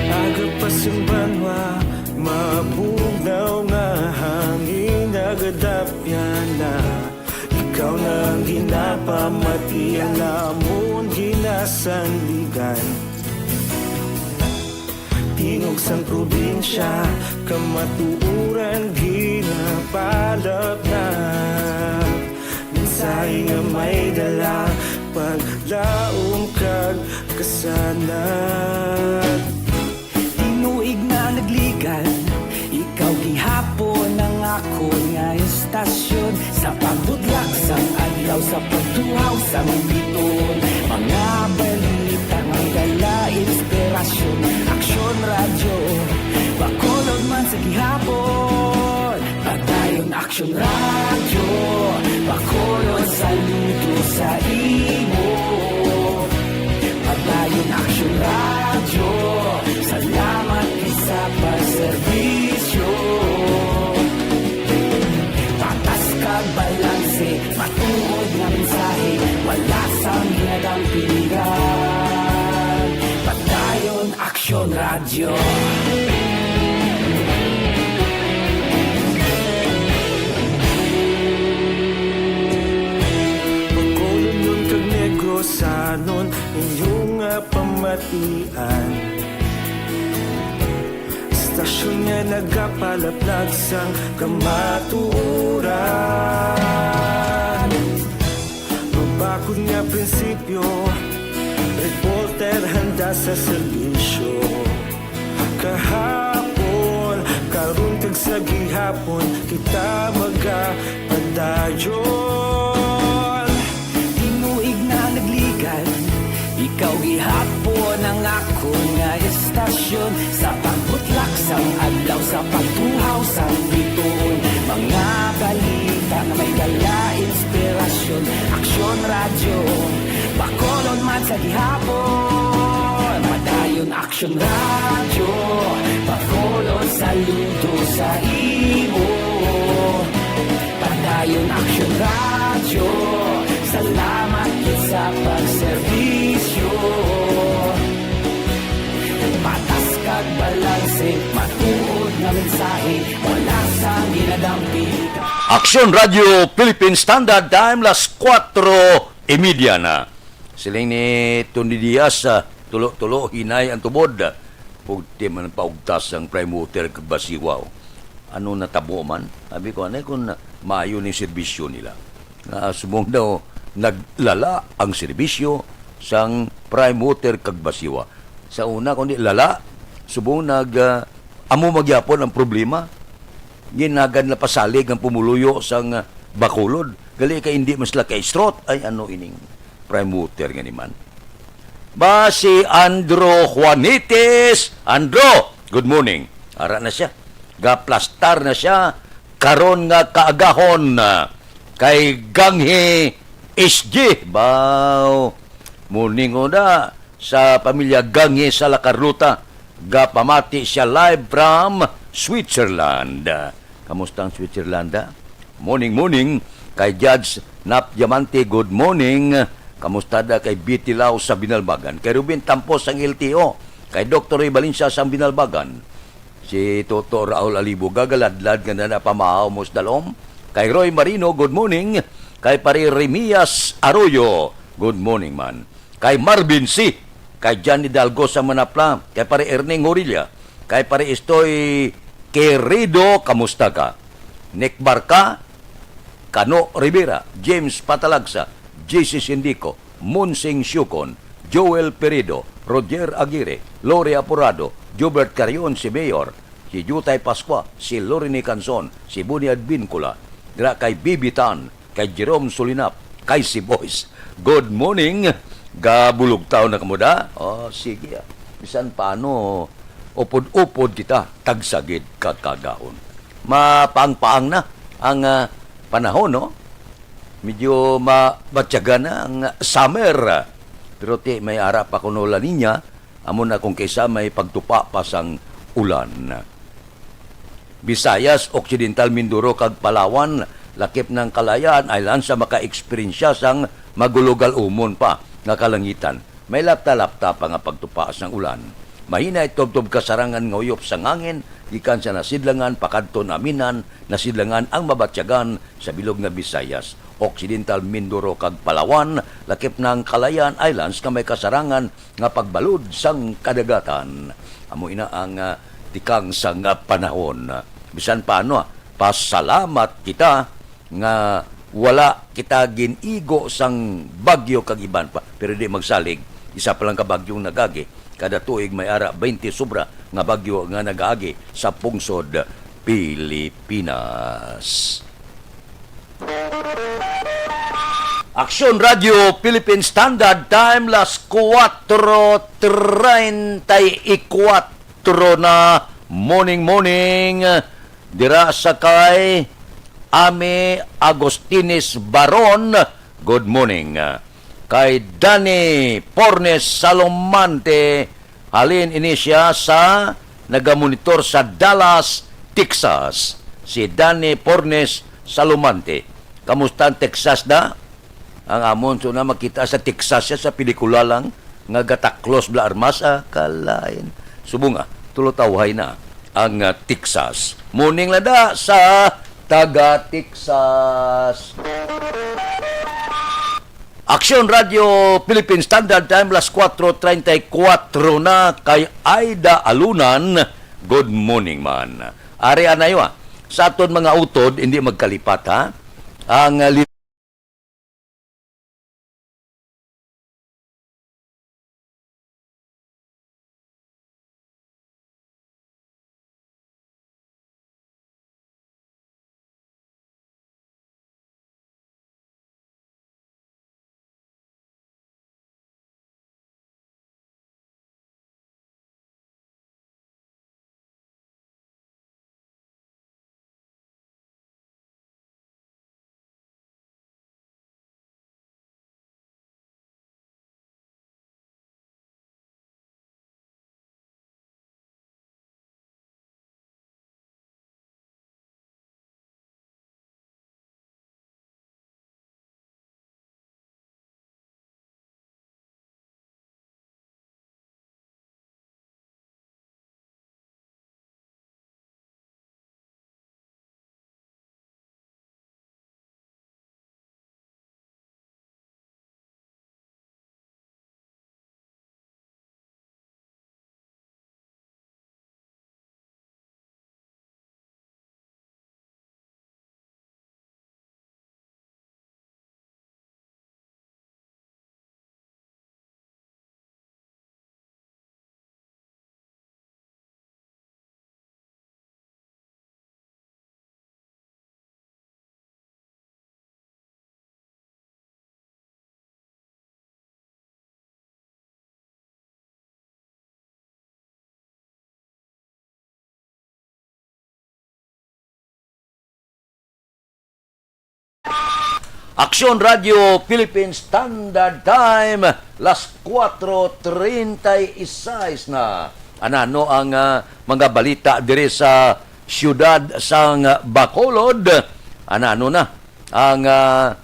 Aga pa sing banwa, mabugnaw nga hangin nagadapyan na. Ikaw na ang ginapamati, ang amon ginasandigan. Tingog sang probinsya, kamatuoran ginapalapnap. Mensahe nga may dala, paglaom kag kasanag. Tinuig na nagligan, ikaw gihapon ang akon nga istasyon. Ang biton, mga balita nga may dala inspirasyon. Aksyon Radyo, Bacolod man sa gihapon. Padayon Aksyon Radyo, Bacolod saludo sa imo. Padayon Aksyon Radyo, salamat sa pagserbisyo. Patas kag balanse, matuod nga mensahe, wala sang ginadampigan. Padayon Aksyon Radyo. Bacolodnon kag Negrosanon, inyo nga pamatian. Istasyon nga nagapalaplag sang kamatuoran. Mabakod nga prinsipyo, reporter handa sa serbisyo. Kahapon, karon kag sa gihapon, kita magapadayon. Tinuig na nagligad, ikaw gihapon ang akon nga istasyon. Sa pagbutlak sang adlaw, sa pagtuhaw sang bituon, mga balita nga may dala inspirasyon. Aksyon Radyo, Bacolod man sa gihapon. Padayon Aksyon Radyo, Bacolod saludo sa imo. Padayon Aksyon Radyo, salamat gid sa pagserbisyo. Patas kag balanse, matuod nga mensahe, wala sang ginadampi. Aksyon Radyo Philippine Standard Time, las kuwatro y media na. Siling ni Tony Diaz, ah, tulo-tulo, hinay ang tubod. Pugti man paugtas ang Prime Water kag Basiwa, oh. Ano natabo man? Sabi ko, "Anay kung maayo ni serbisyo nila?" Nga subong daw naglala ang serbisyo sang Prime Water kag Basiwa. Sa una, kundi lala, subong nag, ah, amo magyapon ang problema. Ginagad na pasalig ang pumuluyo sang, ah, Bacolod. Gali kay hindi man sila ka-strut. Ay, ano ining Prime Water nga ni man? Ba si Andro Juanites? Andro, good morning. Ara na siya. Gaplastar na siya karon nga kaagahon, ah, kay Ganghi S G. Baw, morning, Oda, sa pamilya Ganghi sa La Carlota. Gapamati siya live from Switzerland. Kamusta ang Switzerland, ah? Morning, morning. Kay Judge Nap Diamante, good morning. Kamusta da kay Betty Lau sa Binalbagan? Kay Ruben Tampos sang L T O. Kay Doktor Ray Valencia sang Binalbagan. Si Toto Raul Alibo gagaladlad nga nanapamahaw mo sa dalom. Kay Roy Marino, good morning. Kay Pare Remias Arroyo, good morning man. Kay Marvin C. Kay John Hidalgo sa Manapla. Kay Pare Erning Horilla. Kay Pare Estoy Querido, kamusta ka? Nick Barca, Kano Rivera, James Patalagsa, J C Sindico, Monsing Siucon, Joel Peredo, Roger Aguirre, Lori Aporado, Jobert Carrion, si Mayor, si Jutay Pascua, si Lorene Canzon, si Bonnie Advincula, dira kay Bibi Tan, kay Jerome Solinap, kay si Boys. Good morning. Gabulugtaw na kamo da? Oh, sige, ah. Bisan paano, upod-upod kita, tagsagid ka kagahon. Mapaang-paang na ang, ah, panahon, no? Medyo mabatyagan na ang summer. Pero ti, may ara pa kuno La Niña, amo na kung kaysa may pagtupa pa sang ulan. Visayas, Occidental Mindoro, kag Palawan, lakip ng Kalayaan Islands sa maka-eksperyensya sang magulugal-umon pa nga kalangitan. May lapta-lapta pa nga pagtupa sang ulan. Mahinay tubtob kasarangan nga uyop sang hangin gikan sa nasidlangan pakadto naminan, nasidlangan ang mabatyagan sa bilog nga Visayas, Occidental Mindoro, kag Palawan, lakip na ang Kalayaan Islands nga may kasarangan nga pagbalod sang kadagatan. Amo ina ang, ah, tikang sang, ah, panahon. Bisan pa ano, ah, pasalamat kita nga wala kita gin-igo sang bagyo kag iban pa. Pero di magsalig, isa pa lang ka bagyong nagagi. Kada tuig may ara twenty sobra nga bagyo nga nagaagi sa pungsod Pilipinas. Aksyon Radio Philippine Standard Time, las kuwatro treinta y kuwatro na. Morning, morning. Dira sa kay Ami Agustines Baron, good morning. Kay Danny Pornes Salomante, halin ini siya sa nagamonitor sa Dallas, Texas. Si Danny Pornes Salomante. Kamusta ang Texas na? Ang amon, so na makita sa Texas siya sa pelikula lang, nga gataklos bala armas, ah, kalain. Subong, ah, tulo tawhay na ang, ah, Texas. Morning lang da sa taga Texas. Aksyon Radio Philippine Standard Time, las kuwatro treinta y kuwatro na, kay Aida Alunan. Good morning man. Ari anay wa. Sa aton mga utod, hindi magkalipat, ha? Ang, ah, li- Aksyon Radio Philippine Standard Time, las kuwatro treinta y seis na. Anano ang, ah, mga balita diri sa siyudad sang Bacolod? Anano na ang, ah,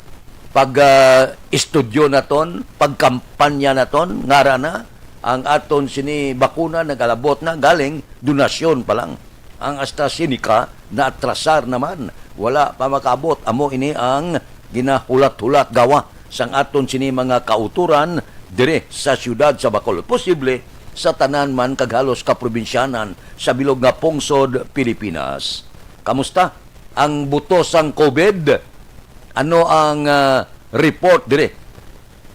pag, ah, estudyo naton, pagkampanya naton, ngara na ang aton sini bakuna nagalabot na galing donasyon pa lang. Ang AstraZeneca naatrasar naman, wala pa makaabot. Amo ini ang ginahulat-hulat gawa sang aton sini mga kautoran diri sa siyudad sa Bacolod. Posible sa tanan man kag halos kaprobinsyanan sa bilog nga pungsod Pilipinas. Kamusta ang buto sang COVID? Ano ang, ah, report diri?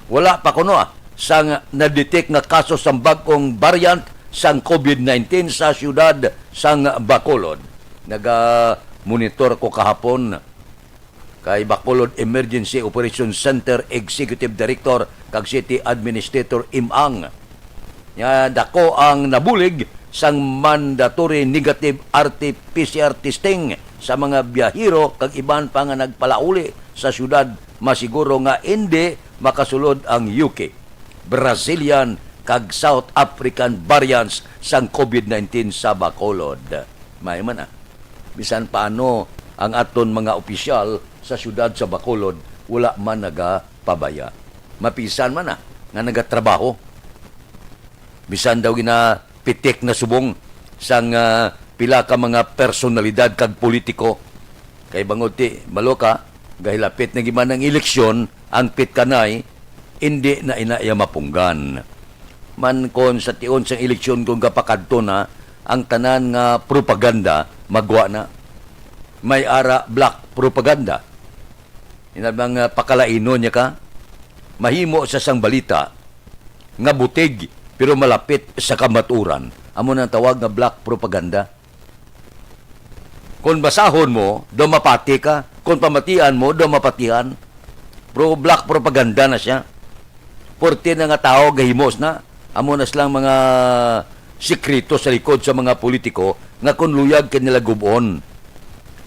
Wala pa kuno, ah, sang na-detect nga kaso sang bag-ong variant sang COVID nineteen sa siyudad sang Bacolod. Naga-monitor ko kahapon kay Bacolod Emergency Operations Center Executive Director kag City Administrator Im Ang. Nga dako ang nabulig sang mandatory negative R T P C R testing sa mga biyahero kag iban pa nga nagpalauli sa siyudad, masiguro nga indi makasulod ang U K, Brazilian kag South African variants sang COVID nineteen sa Bacolod. May man, ah. Bisan paano ang aton mga opisyal sa siyudad sa Bacolod, wala man nagapabaya. Mapisan man, ah, nga nagatrabaho. Bisan daw ginapitik na subong sang, ah, pila ka mga personalidad kag politiko. Kay bangod ti, balo ka, gahilapit na giman ang eleksyon, ang pitkanay, indi na ina iya mapunggan. Man kon sa tion sang eleksyon kon gapakadto na, ang tanan nga propaganda, magwa na. May ara black propaganda. Ina bang, ah, pakalainon niya ka? Mahimo sa sang balita nga butig, pero malapit sa kamaturan. Amo nang tawag nga black propaganda. Kon basahon mo, daw mapati ka. Kon pamatian mo, daw mapatihan. Pro-, black propaganda na siya. Porte na nga tawo gahimos na. Amo na silang mga sikreto sa likod sa mga politiko nga kung luyag ka nila gub-on.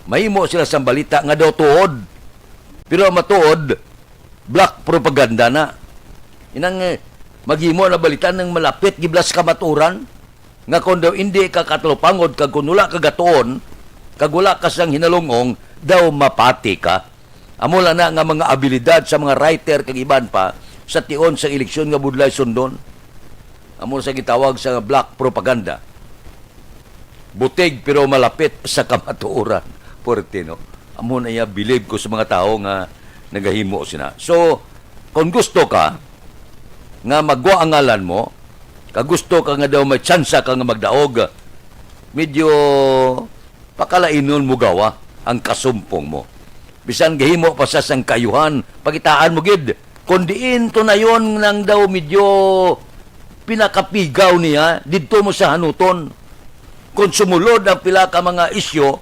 Mahimo sila sang balita nga daw tuod. Pero ang matuod, black propaganda na. Inang, eh, maghimo na balita ng malapit giblas kamaturan nga kung daw hindi ka katalupangod kag kung wala ka gatuon, kag wala ka sang hinalungong, daw mapati ka. Amo lang na nga mga abilidad sa mga writer kag iban pa sa tion sa eleksyon nga budlay sundon. Amo sa gitawag sa black propaganda. Butig pero malapit sa kamatuoran. Puwerte, no? Amo na iya bilib ko sa mga tawo nga nagahimo sina. So, kung gusto ka nga magwa ang ngalan mo, ka gusto ka nga daw may tsansa ka nga magdaog, medyo pakalainon mo gawa ang kasumpong mo. Bisan gahimo pa sa sang kayuhan, pakitaan mo gid kung diin tunayon nang daw medyo pinakapigaw niya didto mo sa hanuton. Kung sumulod ang pila ka mga isyu,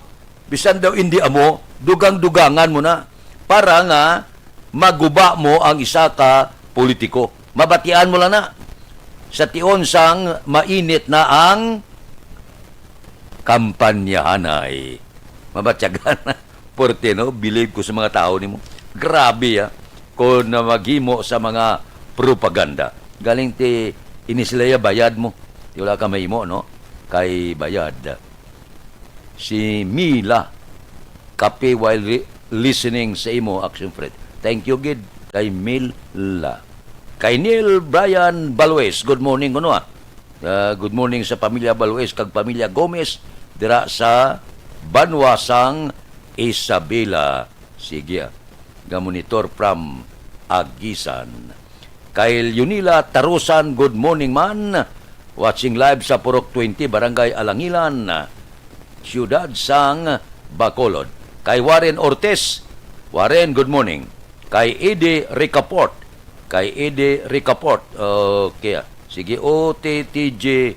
bisan daw indi amo, dugang-dugangan mo na para nga maguba mo ang isa ka politiko. Mabatian mo lang na sa tion sang mainit na ang kampanyahanay. Mabatyagan na. Porte, no? Believe ko sa mga tao nimo. Grabe, ah. Kung na maghimo sa mga propaganda. Galing ti, ini sila ya bayad mo. Ti wala ka mahimo, no? Kay bayad. Si Mila, kape while re-, listening sa imo, Action Fred. Thank you, gid, kay Mila. Kay Neil Brian Balues, good morning, kuno, ah. Ah, good morning sa pamilya Balues kag pamilya Gomez dira sa banwa sang Isabela. Sige, ah. Ga-monitor from Aguisan. Kay Leonila Tarusan, good morning, man. Watching live sa Purok twenty, Barangay Alangilan, siyudad sang Bacolod. Kay Warren Ortiz, Warren, good morning. Kay Eddie Ricaport, kay Eddie Ricaport, okay, ah. Sige, O T T J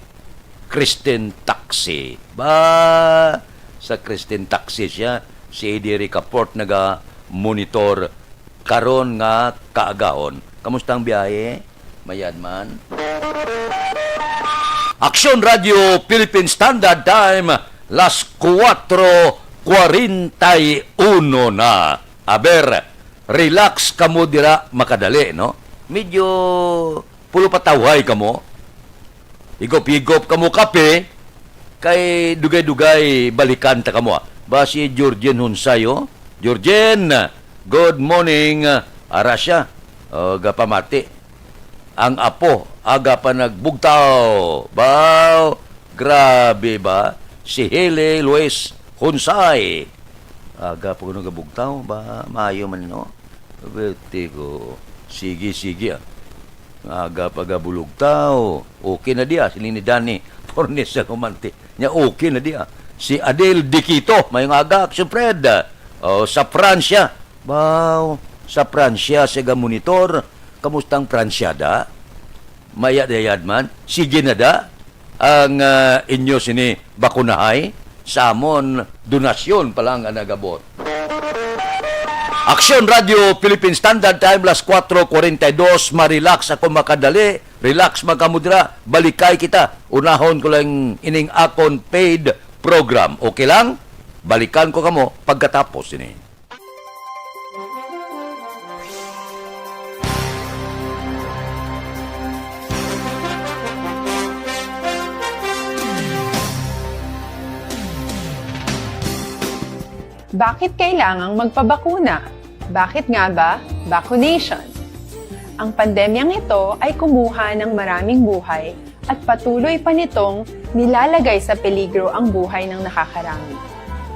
Christine Taxi. Ba, sa Christine Taxi siya, si Eddie Ricaport naga-monitor karon nga kaagahon. Kamusta ang biyahe? Mayad man. Aksyon Radio Philippine Standard Time, las kuwatro kwarenta y uno na. Aber, relax kamo dira, makadali, no? Medyo pulupatawhay kamo. Higop-higop kamo kape, kay dugay-dugay balikan ta kamo, ah. Ba si Georgine Hunsay, oh? Georgine, good morning. Ara siya. Oh, gapamati. Ang apo, aga pa nagbugtaw. Baw, grabe ba? Si Hele Luis Hunsay. Aga pa ko nagabugtaw. Ba, maayo man, no? Bertigo. Sige, sige, ah. Aga pa gabulugtaw. Okay na di, ah. Siling ni Danny Fornes sa Gumanti. Nya, okay na di, ah. Si Adel Diquito, mayong aga, Action Fred. Oh, sa Pransya. Baw, sa Pransya, siya ga-monitor. Kamusta ang Pransya, da? Mayad-ayad man. Sige na, da. Ang, ah, inyo sini bakunahay sa amon, donasyon pa lang ang nagabot. Aksyon Radio Philippine Standard Time, las kuwatro kwarenta y dos. Marelax ako makadali. Relax man kamo dira. Balikay kita. Unahon ko lang ining akon paid program. Okay lang? Balikan ko kamo pagkatapos ini. Bakit kailangang magpabakuna? Bakit nga ba vaccination? Ang pandemyang ito ay kumuha ng maraming buhay at patuloy pa nitong nilalagay sa peligro ang buhay ng nakakarami.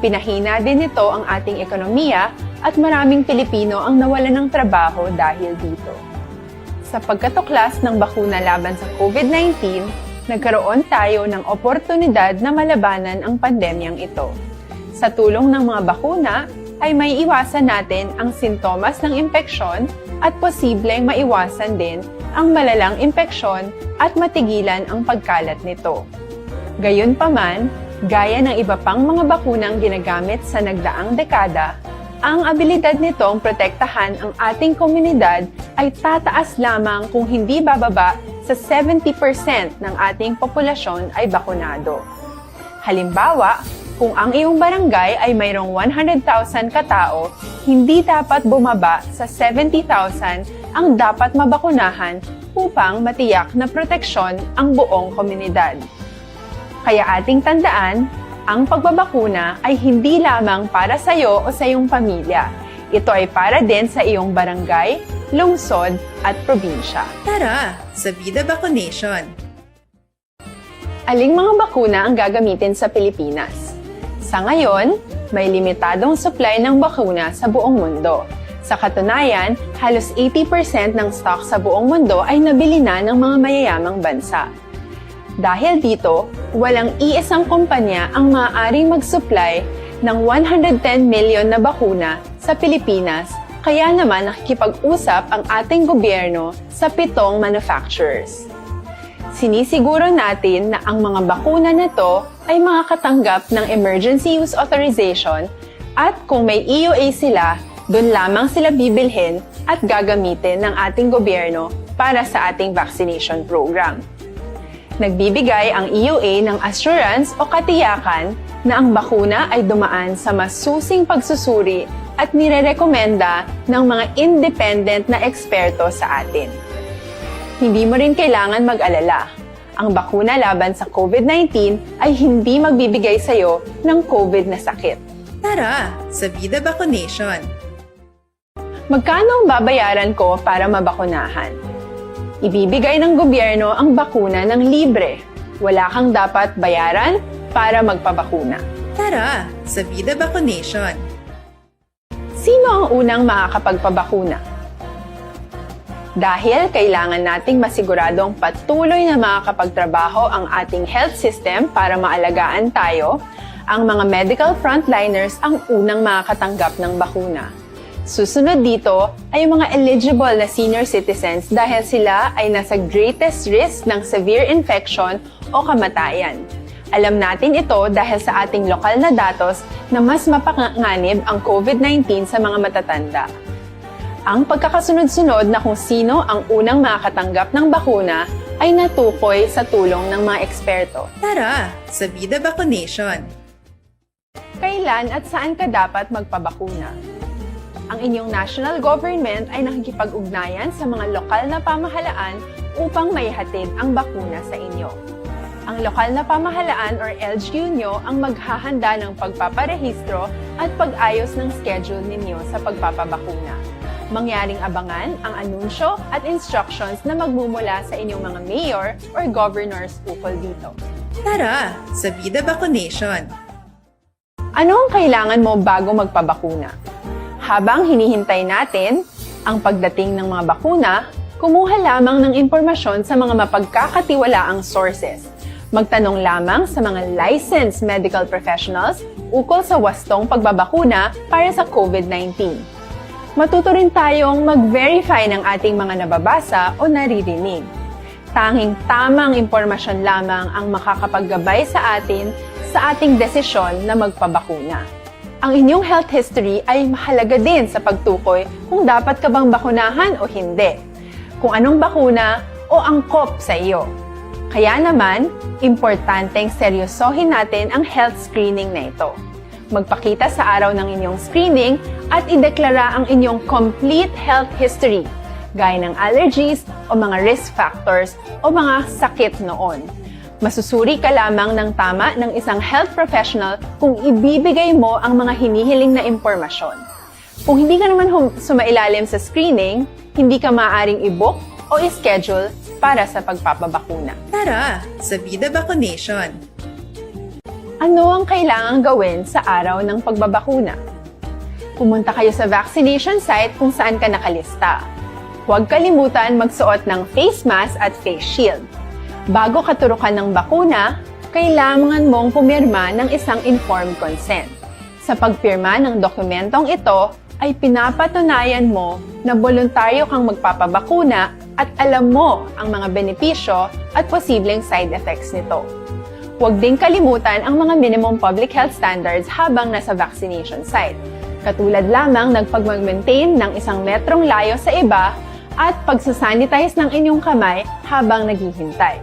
Pinahina din nito ang ating ekonomiya at maraming Pilipino ang nawalan ng trabaho dahil dito. Sa pagkatuklas ng bakuna laban sa COVID nineteen, nagkaroon tayo ng oportunidad na malabanan ang pandemyang ito. Sa tulong ng mga bakuna, ay maiiwasan natin ang sintomas ng impeksyon at posibleng maiwasan din ang malalang impeksyon at matigilan ang pagkalat nito. Gayunpaman, gaya ng iba pang mga bakunang ginagamit sa nagdaang dekada, Ang abilidad nitong protektahan ang ating komunidad ay tataas lamang kung hindi bababa sa seventy percent ng ating populasyon ay bakunado. Halimbawa, kung ang iyong barangay ay mayroong one hundred thousand ka tawo, hindi dapat bumaba sa seventy thousand ang dapat mabakunahan upang matiyak na proteksyon ang buong komunidad. Kaya ating tandaan, ang pagbabakuna ay hindi lamang para sa iyo o sa iyong pamilya. Ito ay para din sa iyong barangay, lungsod, at probinsya. Tara, sa Vida Vaccination! Aling mga bakuna ang gagamitin sa Pilipinas? Sa ngayon, may limitadong supply ng bakuna sa buong mundo. Sa katunayan, halos eighty percent ng stock sa buong mundo ay nabili na ng mga mayayamang bansa. Dahil dito, walang iisang kumpanya ang maaaring mag-supply ng one hundred ten million na bakuna sa Pilipinas, kaya naman nakikipag-usap ang ating gobyerno sa pitong manufacturers. Sinisiguro natin na ang mga bakuna na to ay makakatanggap ng emergency use authorization, at kung may E U A sila, doon lamang sila bibilhin at gagamitin ng ating gobyerno para sa ating vaccination program. Nagbibigay ang E U A ng assurance o katiyakan na ang bakuna ay dumaan sa masusing pagsusuri at nirerekomenda ng mga independent na eksperto sa atin. Hindi mo rin kailangan mag-alala. Ang bakuna laban sa COVID nineteen ay hindi magbibigay sa iyo ng COVID na sakit. Tara, sa Vida Vaccination! Magkano ang babayaran ko para mabakunahan? Ibibigay ng gobyerno ang bakuna ng libre. Wala kang dapat bayaran para magpabakuna. Tara, sa Vida Vaccination! Sino ang unang makakapagpabakuna? Dahil kailangan nating masiguradong patuloy na makakapagtrabaho ang ating health system para maalagaan tayo, ang mga medical frontliners ang unang makakatanggap ng bakuna. Susunod dito ay ang mga eligible na senior citizens dahil sila ay nasa greatest risk ng severe infection o kamatayan. Alam natin ito dahil sa ating lokal na datos na mas mapanganib ang COVID nineteen sa mga matatanda. Ang pagkakasunod-sunod na kung sino ang unang makakatanggap ng bakuna ay natukoy sa tulong ng mga eksperto. Tara, sa Vida Vaccination! Kailan at saan ka dapat magpabakuna? Ang inyong national government ay nakikipag-ugnayan sa mga lokal na pamahalaan upang maihatid ang bakuna sa inyo. Ang lokal na pamahalaan or L G U nyo ang maghahanda ng pagpaparehistro at pag-ayos ng schedule ninyo sa pagpapabakuna. Mangyaring abangan ang anunsyo at instructions na magmumula sa inyong mga mayor or governors ukol dito. Tara, sa Vida Vaccination! Ano ang kailangan mo bago magpabakuna? Habang hinihintay natin ang pagdating ng mga bakuna, kumuha lamang ng impormasyon sa mga mapagkakatiwalaang sources. Magtanong lamang sa mga licensed medical professionals ukol sa wastong pagbabakuna para sa COVID nineteen. Matuto rin tayong mag-verify ng ating mga nababasa o naririnig. Tanging tamang impormasyon lamang ang makakapaggabay sa atin sa ating desisyon na magpabakuna. Ang inyong health history ay mahalaga din sa pagtukoy kung dapat ka bang bakunahan o hindi, kung anong bakuna o angkop sa iyo. Kaya naman, importanteng seryosohin natin ang health screening na ito. Magpakita sa araw ng inyong screening at ideklara ang inyong complete health history, gaya ng allergies o mga risk factors o mga sakit noon. Masusuri ka lamang ng tama ng isang health professional kung ibibigay mo ang mga hinihiling na impormasyon. Kung hindi ka naman hum- sumailalim sa screening, hindi ka maaaring i-book o i-schedule para sa pagpapabakuna. Tara, sa Vida Vaccination! Ano ang kailangang gawin sa araw ng pagbabakuna? Pumunta kayo sa vaccination site kung saan ka nakalista. Huwag kalimutan magsuot ng face mask at face shield. Bago katurukan ng bakuna, kailangan mong pumirma ng isang informed consent. Sa pagpirma ng dokumentong ito, ay pinapatunayan mo na boluntaryo kang magpapabakuna at alam mo ang mga benepisyo at posibleng side effects nito. Huwag ding kalimutan ang mga minimum public health standards habang nasa vaccination site. katulad lamang ng pagmag-maintain ng isang metrong layo sa iba at pagsasanitize ng inyong kamay habang naghihintay.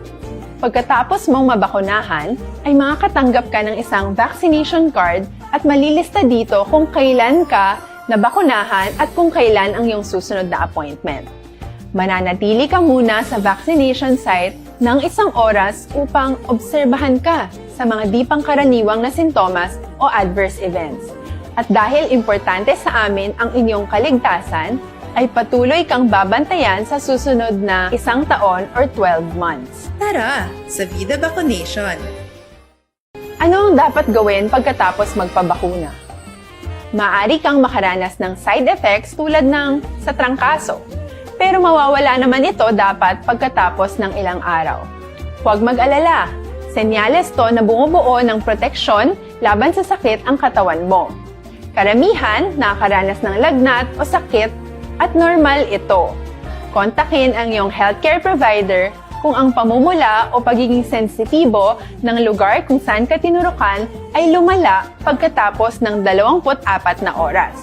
Pagkatapos mong mabakunahan, ay makakatanggap ka ng isang vaccination card at malilista dito kung kailan ka nabakunahan at kung kailan ang iyong susunod na appointment. Mananatili ka muna sa vaccination site ng isang oras upang obserbahan ka sa mga di pangkaraniwang na sintomas o adverse events. At dahil importante sa amin ang inyong kaligtasan, ay patuloy kang babantayan sa susunod na isang taon or twelve months. Tara, sa Vida Vaccination! Ano ang dapat gawin pagkatapos magpabakuna? Maaari kang makaranas ng side effects tulad ng sa trangkaso, pero mawawala naman ito dapat pagkatapos ng ilang araw. Huwag mag-alala, senyales to na bumubuo ng proteksyon laban sa sakit ang katawan mo. Karamihan nakakaranas ng lagnat o sakit at normal ito. Kontakin ang iyong healthcare provider kung ang pamumula o pagiging sensitibo ng lugar kung saan ka tinurukan ay lumala pagkatapos ng dalawampu't apat na oras.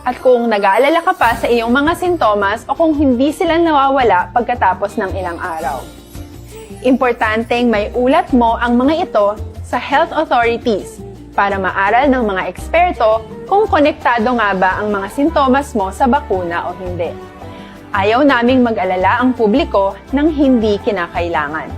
At kung nag-aalala ka pa sa iyong mga sintomas o kung hindi sila nawawala pagkatapos ng ilang araw. Importanteng may ulat mo ang mga ito sa health authorities para maaral ng mga eksperto kung konektado nga ba ang mga sintomas mo sa bakuna o hindi. Ayaw naming mag-alala ang publiko ng hindi kinakailangan.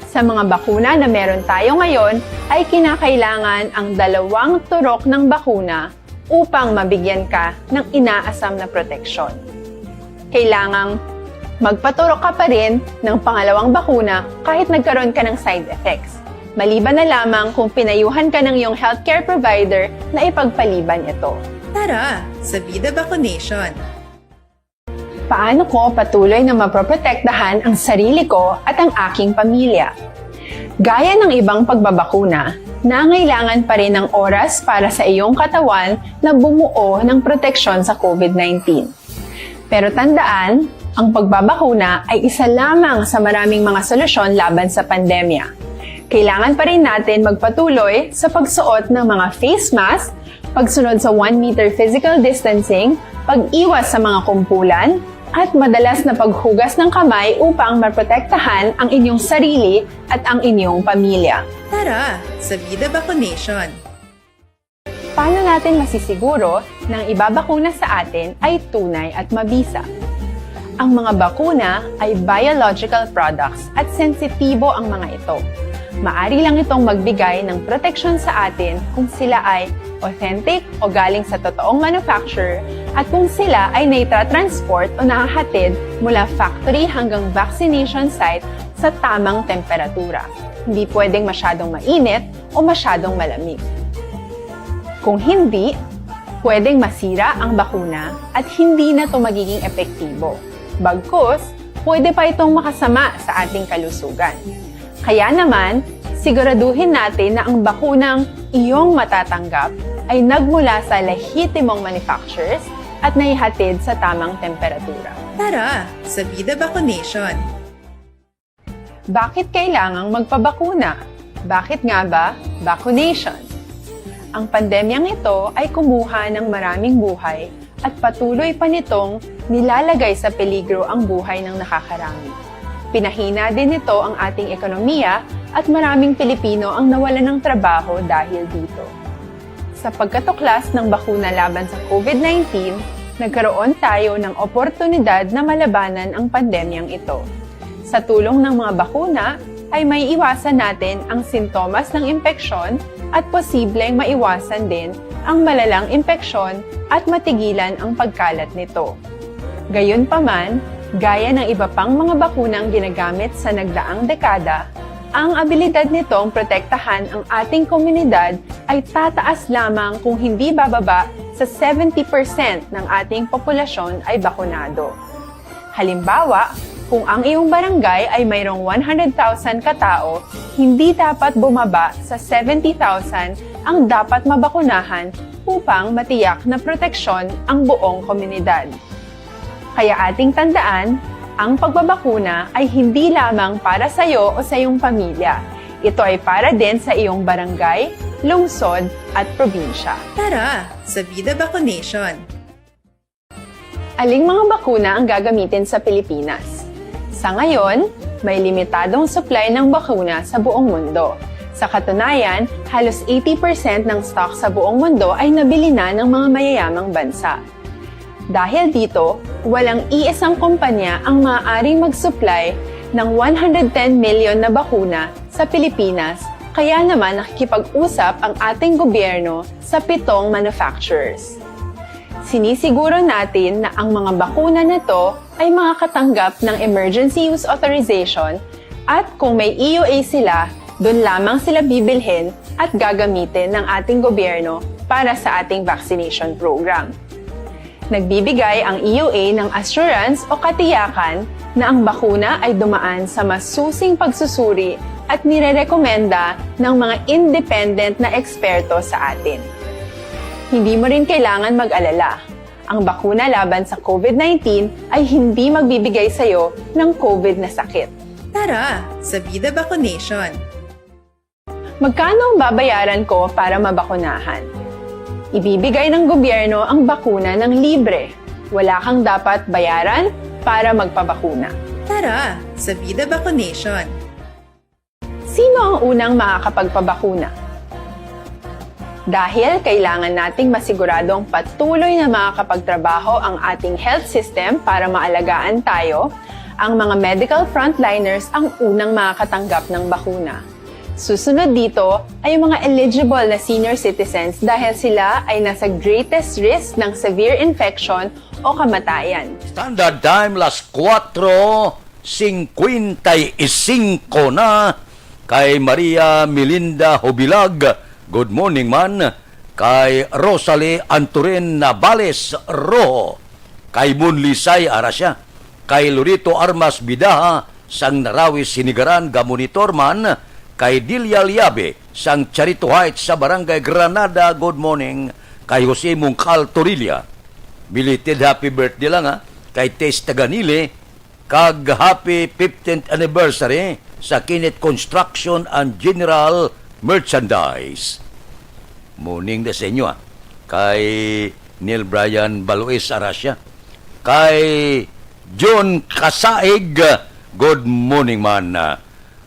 Sa mga bakuna na meron tayo ngayon, ay kinakailangan ang dalawang turok ng bakuna upang mabigyan ka ng inaasam na proteksyon. Kailangang magpaturok ka pa rin ng pangalawang bakuna kahit nagkaroon ka ng side effects, maliban na lamang kung pinayuhan ka ng iyong healthcare provider na ipagpaliban ito. Tara, sa Vida Vaccination! Paano ko patuloy na maproprotektahan ang sarili ko at ang aking pamilya? Gaya ng ibang pagbabakuna, nangailangan pa rin ng oras para sa iyong katawan na bumuo ng proteksyon sa COVID nineteen. Pero tandaan, ang pagbabakuna ay isa lamang sa maraming mga solusyon laban sa pandemya. Kailangan pa rin natin magpatuloy sa pagsuot ng mga face mask, pagsunod sa one meter physical distancing, pag-iwas sa mga kumpulan, at madalas na paghugas ng kamay upang maprotektahan ang inyong sarili at ang inyong pamilya. Tara, sa Vida Vaccination! Paano natin masisiguro na ang ibabakuna sa atin ay tunay at mabisa? Ang mga bakuna ay biological products at sensitibo ang mga ito. Maari lang itong magbigay ng proteksyon sa atin kung sila ay authentic o galing sa totoong manufacturer at kung sila ay naitra-transport o nahahatid mula factory hanggang vaccination site sa tamang temperatura. Hindi pwedeng masyadong mainit o masyadong malamig. Kung hindi, pwedeng masira ang bakuna at hindi na ito magiging epektibo. Bagkus, pwede pa itong makasama sa ating kalusugan. Kaya naman, siguraduhin natin na ang bakunang iyong matatanggap ay nagmula sa lehitimong manufacturers at naihatid sa tamang temperatura. Tara, sa Vida Vaccination! Bakit kailangang magpabakuna? Bakit nga ba vaccination? Ang pandemyang ito ay kumuha ng maraming buhay at patuloy pa nitong nilalagay sa peligro ang buhay ng nakakarami. Pinahina din nito ang ating ekonomiya at maraming Pilipino ang nawalan ng trabaho dahil dito. Sa pagkatuklas ng bakuna laban sa COVID nineteen, nagkaroon tayo ng oportunidad na malabanan ang pandemyang ito. Sa tulong ng mga bakuna, ay maiiwasan natin ang sintomas ng impeksyon at posibleng maiwasan din ang malalang impeksyon at matigilan ang pagkalat nito. Gayunpaman, gaya ng iba pang mga bakunang ginagamit sa nagdaang dekada, ang abilidad nitong protektahan ang ating komunidad ay tataas lamang kung hindi bababa sa seventy percent ng ating populasyon ay bakunado. Halimbawa, kung ang iyong barangay ay mayroong one hundred thousand katao, hindi dapat bumaba sa seventy thousand ang dapat mabakunahan upang matiyak na proteksyon ang buong komunidad. Kaya ating tandaan, ang pagbabakuna ay hindi lamang para sa iyo o sa iyong pamilya. Ito ay para din sa iyong barangay, lungsod, at probinsya. Tara sa Vida Vaccination! Aling mga bakuna ang gagamitin sa Pilipinas? Sa ngayon, may limitadong supply ng bakuna sa buong mundo. Sa katunayan, halos eighty percent ng stock sa buong mundo ay nabili na ng mga mayayamang bansa. Dahil dito, walang iisang kumpanya ang maaaring mag-supply ng one hundred ten million na bakuna sa Pilipinas, kaya naman nakikipag-usap ang ating gobyerno sa pitong manufacturers. Sinisiguro natin na ang mga bakuna na to ay makakatanggap ng emergency use authorization, at kung may E U A sila, doon lamang sila bibilhin at gagamitin ng ating gobyerno para sa ating vaccination program. Nagbibigay ang E U A ng assurance o katiyakan na ang bakuna ay dumaan sa masusing pagsusuri at nirerekomenda ng mga independent na eksperto sa atin. Hindi mo rin kailangan mag-alala. Ang bakuna laban sa COVID nineteen ay hindi magbibigay sa iyo ng COVID na sakit. Tara sa Vida Vaccination! Magkano ang babayaran ko para mabakunahan? Ibibigay ng gobyerno ang bakuna ng libre. Wala kang dapat bayaran para magpabakuna. Tara sa Vida Vaccination! Sino ang unang makakapagpabakuna? Dahil kailangan nating masiguradong patuloy na makakapagtrabaho ang ating health system para maalagaan tayo, ang mga medical frontliners ang unang makakatanggap ng bakuna. Susunod dito ay ang mga eligible na senior citizens dahil sila ay nasa greatest risk ng severe infection o kamatayan. Standard Time, las kuwatro singkwenta y singko na. Kay Maria Melinda Hubilag, good morning man. Kay Rosalie Anturin Navales Rojo, kay Mon Lisay Aracia, kay Lorito Armas Bidaha sang Narawi Sinigaran, ga-monitor man, kay Delia Liabe sang Charito Heights sa Barangay Granada, good morning, kay Jose Mungkal Torilla, belated happy birthday lang, ha, kay Tess Taganile, kag happy fifteenth anniversary sa Kinit Construction and General Merchandise. Morning na sa inyo, ah. Kay Neil Brian Balois Aracia. Kay John Kasaig, good morning man.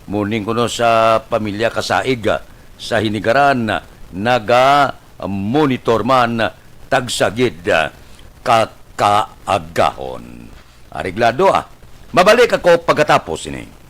Morning kuno sa pamilya Kasaig, ah, sa Hinigaran, naga-monitor man, tagsa gid, ah, ka kaagahon. Areglado, ah. Mabalik ako pagkatapos ini.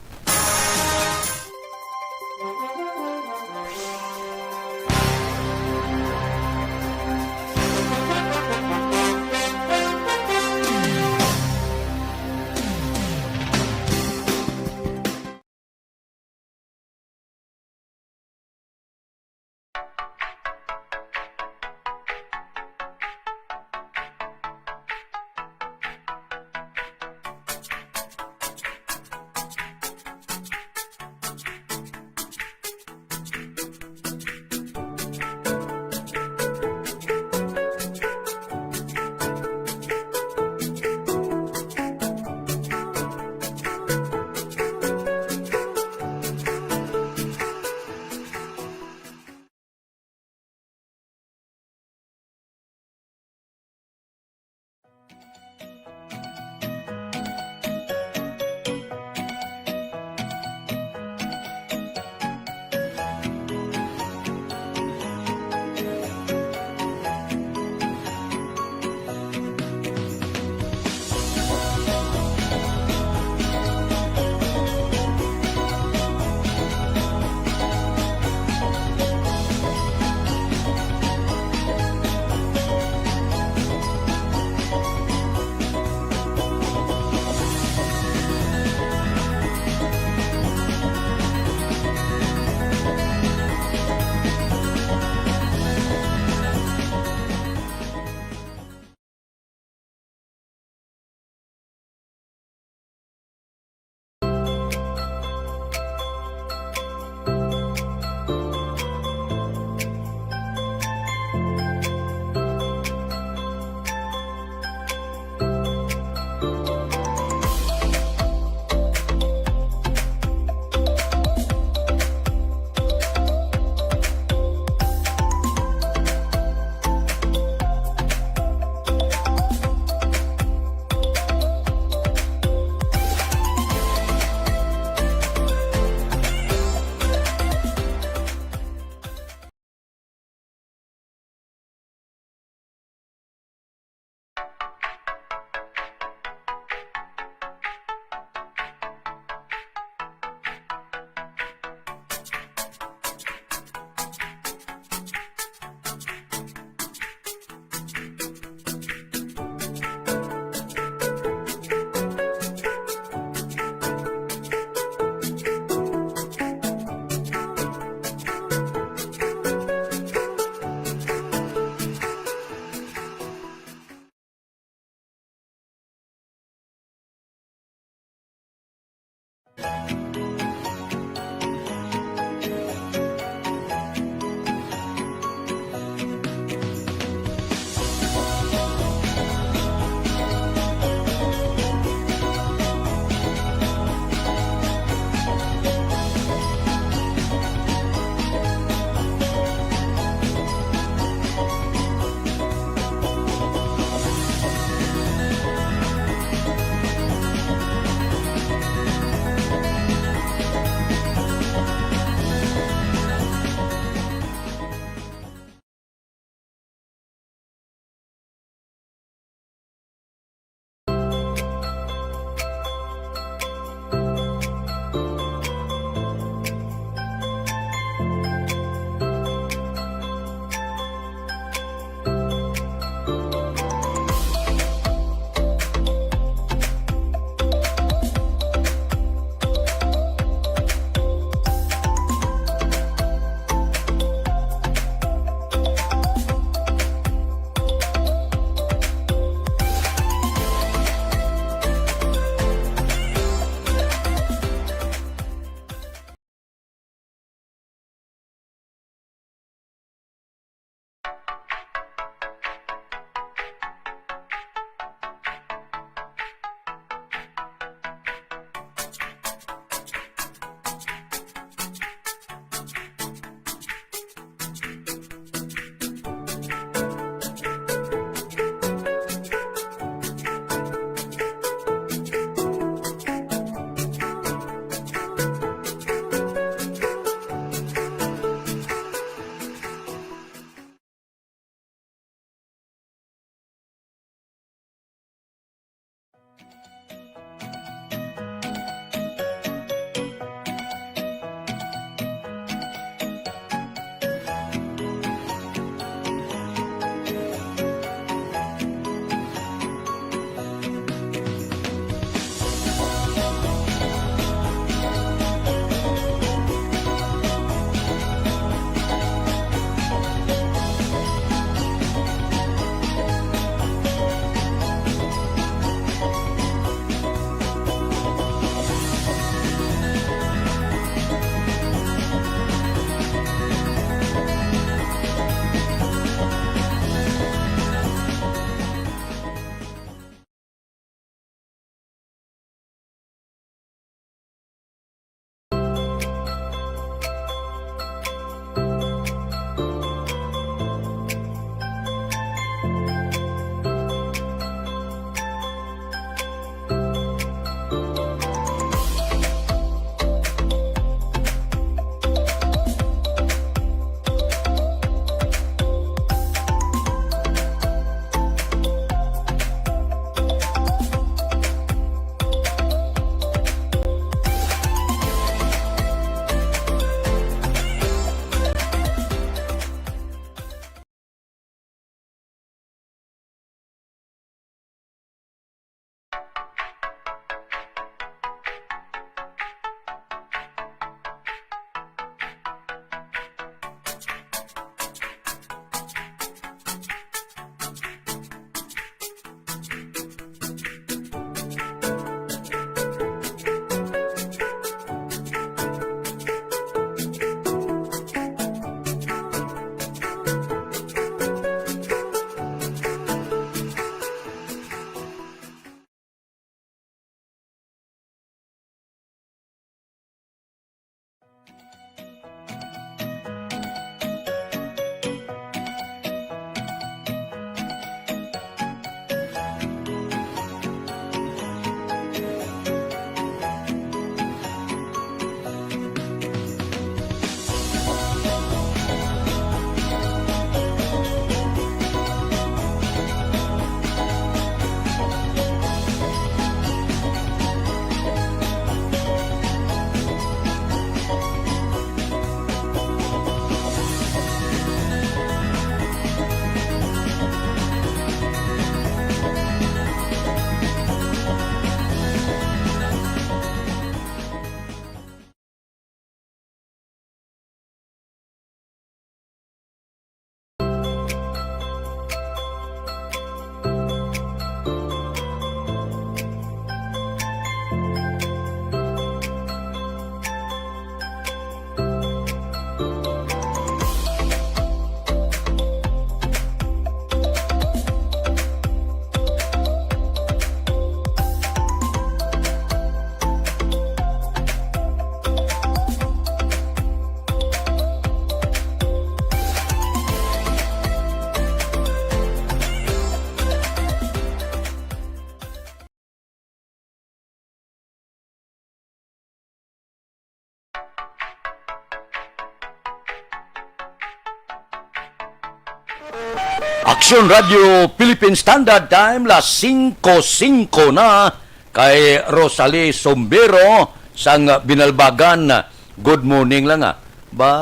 Aksyon Radio Philippine Standard Time, las singko singko na, kay Rosalie Sombero sang Binalbagan. Good morning lang, ah. Ba,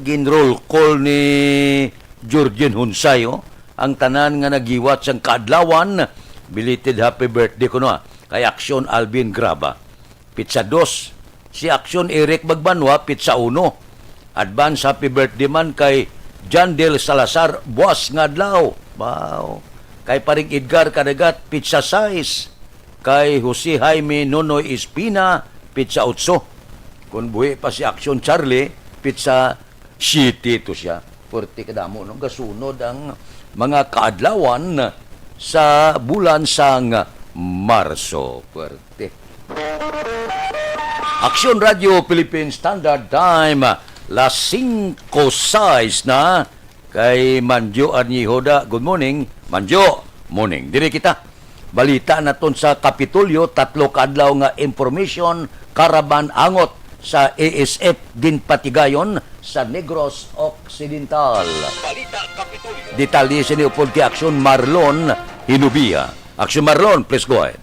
gin-roll call ni Georgine Hunsay, oh. Ang tanan nga naghiwat sang kaadlawan, belated happy birthday kuno, ah, kay Aksyon Alvin Graba. Pitsa dos, si Aksyon Eric Magbanwa, pitsa uno. Advance happy birthday man kay Jandel Salazar, buas nga adlaw. Wow. Kay Paring Edgar Cadagat, pitsa sais. Kay Jose Jaime Nonoy Espina, pitsa otso. Kung buhi pa si Aksyon Charlie, pitsa siyete to siya. Puwerte kadamo, no? Gasunod ang mga kaadlawan sa bulan sang Marso. Puwerte. Aksyon Radio Philippine Standard Time, las singko sais na. Kay Manjo Arnihoda, good morning. Manjo, morning. Diri kita. Balita naton sa Kapitolyo, tatlo ka adlaw nga information caravan angot sa A S F ginpatigayon sa Negros Occidental. Balita Kapitolyo. Detalye sini upod kay Aksyon Marlon Hinubia. Aksyon Marlon, please go ahead.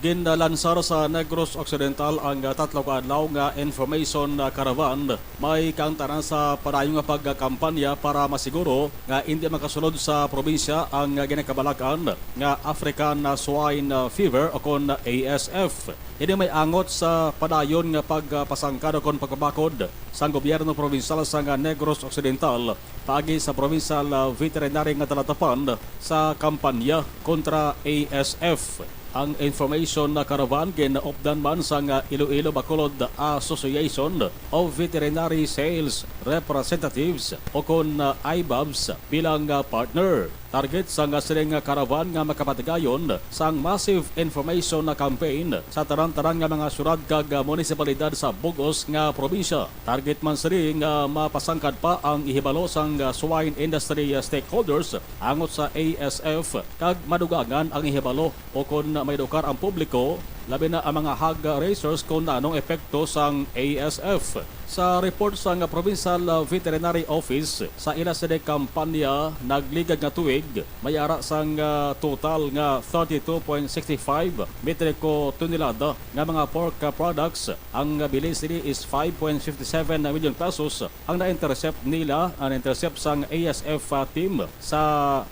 Ginlansar sa Negros Occidental ang, ah, tatlo ka adlaw nga information, ah, caravan. May kaangtanan sa padayon nga pagkampanya para masiguro nga indi makasulod sa probinsya ang, ah, ginakabalakan nga African, ah, Swine, ah, Fever o kon A S F. Ini may angot sa padayon nga pagpasangkad o kon pagpabakod sang gobyerno probinsyal sang Negros Occidental paagi sa provincial, ah, veterinary nga talatapan sa kampanya kontra A S F. Ang information na caravan gin-updan man sang, ah, Iloilo Bacolod Association of Veterinary Sales Representatives o kon, ah, I B A V S bilang, ah, partner. Target sang, ah, sining, ah, caravan nga makapatigayon sang massive information na campaign sa tanan-tanan nga mga syudad kag, ah, munisipalidad sa bug-os nga probinsya. Target man sini nga mapasangkad pa ang ihibalo sang, ah, swine industry, ah, stakeholders angot sa A S F kag madugangan ang ihibalo o kon maedukar ang publiko, labi na ang mga hog raisers, kon anong epekto sang A S F. Sa report sang Provincial Veterinary Office, sa ila sini kampanya nagligad nga tuig, may ara sang, ah, total nga thirty-two point six five metriko tonelada nga mga pork, ah, products. Ang, ah, bili sini is five point fifty-seven million pesos. Ang na-intercept nila, ang na-intercept sang A S F, ah, team sa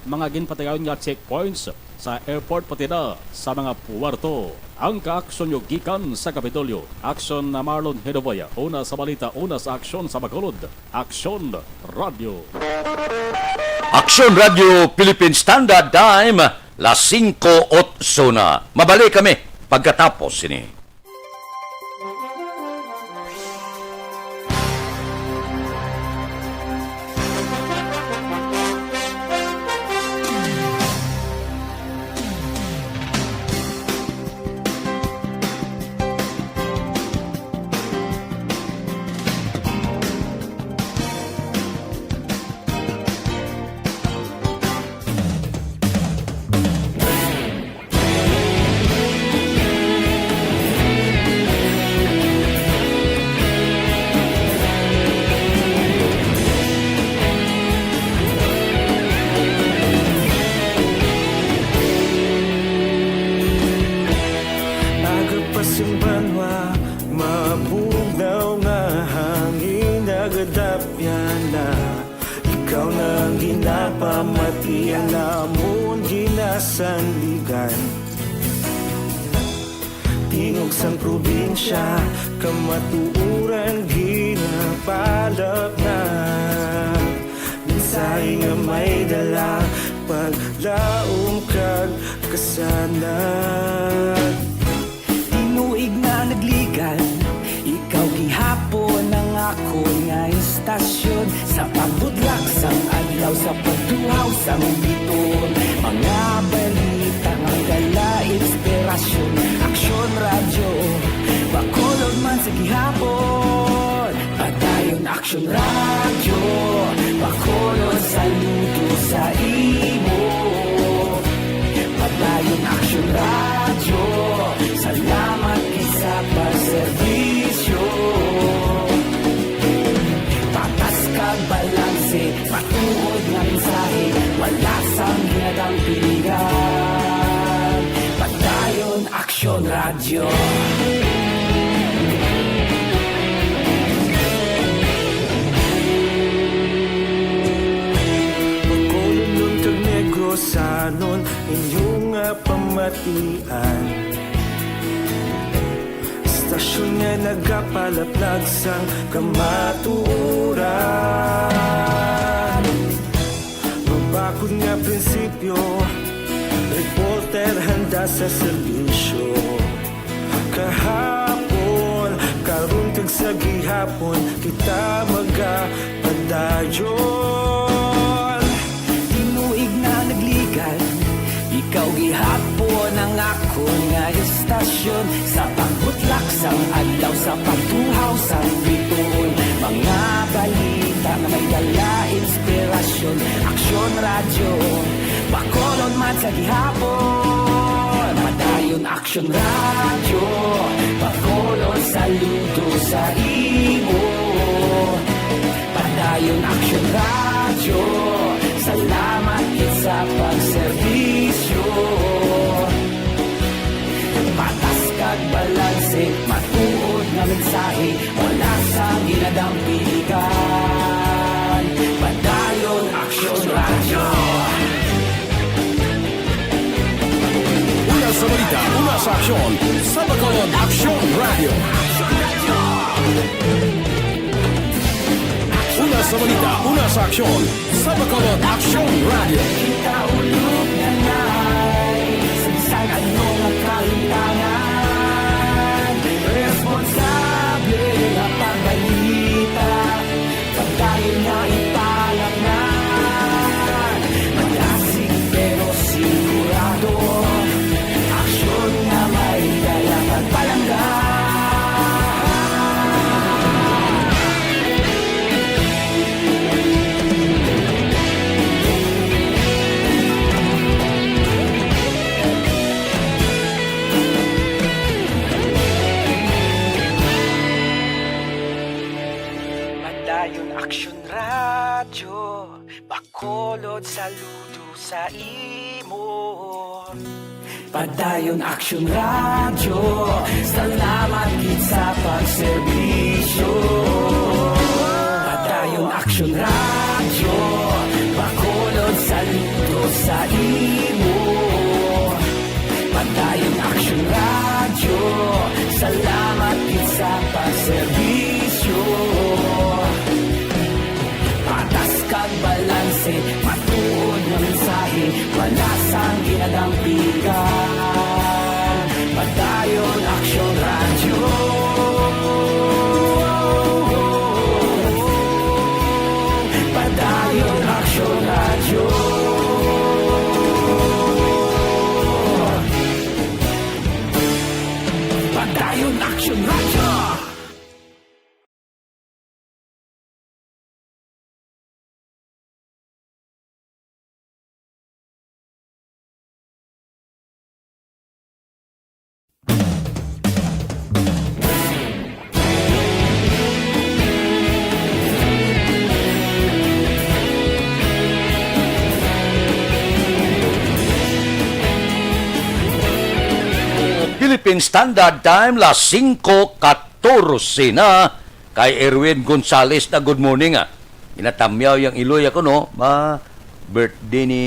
mga ginpatigayon nga checkpoints sa airport, pati na sa mga puwerto. Ang kaaksyon nyo gikan sa Kapitolyo. Aksyon na Marlon Hedovaya, una sa balita, una sa aksyon sa Bacolod. Aksyon Radio. Aksyon Radio Philippine Standard Time, las singko otso na. Mabalik kami pagkatapos sini. Nagapasimbanwa, mabugnaw nga hangin, nagadapyan na. Ikaw na ang ginapamati, ang amon ginasandigan. Tingog sang probinsya, kamatuoran ginapalapnag. Mensahe nga may dala, paglaom kag kasanag. Tinuig na nagligad, ikaw gihapon ang akon nga istasyon. Sa pagbudlak sang adlaw, sa pagduhaw sang biton, mga balita nga dala inspirasyon. Aksyon Radyo Bacolod man sa gihapon. Padayon Aksyon Radyo Bacolod, saludo sa imo. Padayon Aksyon Radyo, salamat gid sa pagserbisyo. Patas kag balanse, matuod nga mensahe, Pilihan, Padayon Aksyon Radyo. Bacolodnon kag Negrosanon, inyo nga pamatian. Estasyon nga nagapalaplag sang kamatuoran. Mabakod nga prinsipyo, reporter handa sa serbisyo. Kahapon, karon kag sa gihapon, kita magapadayon. Tinuig na nagligan, ikaw gihapon ang akon nga estasyon. Sa pagbutlak sang adlaw, sa pagtuhaw sang bituon, mga balita nga may dala inspirasyon. Aksyon Radyo, Bacolod man sa gihapon. Padayon Aksyon Radyo, Bacolod, saludo sa imo. Padayon Aksyon Radyo, salamat gid sa pagserbisyo. Patas kag balanse, matuod nga mensahe, wala sang ginadampigan. Padayon Aksyon Radyo. Una sa balita, una sa aksyon, sa Bacolod Aksyon Radyo. Una sa balita, una sa aksyon, sa Bacolod Aksyon Radyo. Kita ulog na nai, sa bisan ano nga kahitangan, responsable nga pagbalita. Pagdayon nga ipalaknag, malasig pero sigurado. Aksyon nga may dala pagpalangga. Padayon Aksyon Radyo, Bacolod, saludo sa imo. Padayon Aksyon Radyo, salamat gid sa pagserbisyo. Padayon Aksyon Radyo, Bacolod, saludo sa imo. Padayon Aksyon Radyo, salamat gid sa pagserbisyo. Patas kag balanse, matuod nga mensahe, wala sang ginadampigan. Padayon Aksyon Radyo. Padayon Aksyon Radyo. Padayon Aksyon Radyo. Philippine Standard Time, las singko katorse na. Kay Erwin Gonzales na, good morning, ah. Ginatamyaw yang iloy ako, no? Ma, birthday ni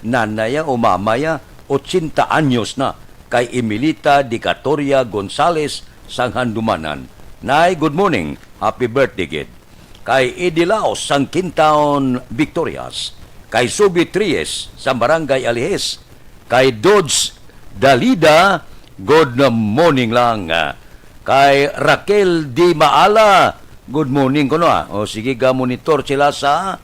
nanay, ah, o mamay, ah, ochenta anyos na. Kay Emilita Dicatoria Gonzales sang Handumanan. Nay, good morning. Happy birthday, gid. Kay Eddie Laos sang Quintaon Victorias. Kay Subi Tries sa Barangay Alijes. Kay Dodge Dalida, good morning lang. Kay Raquel Di Maala, good morning kuno, ah. O sige, ga-monitor sila sa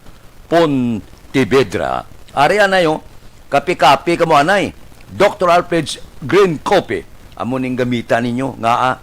Pontevedra. Ari anay, oh, kape-kape kamo anay. Doctor Alfred's Green Coffee. Amo ning gamita ninyo nga, ah,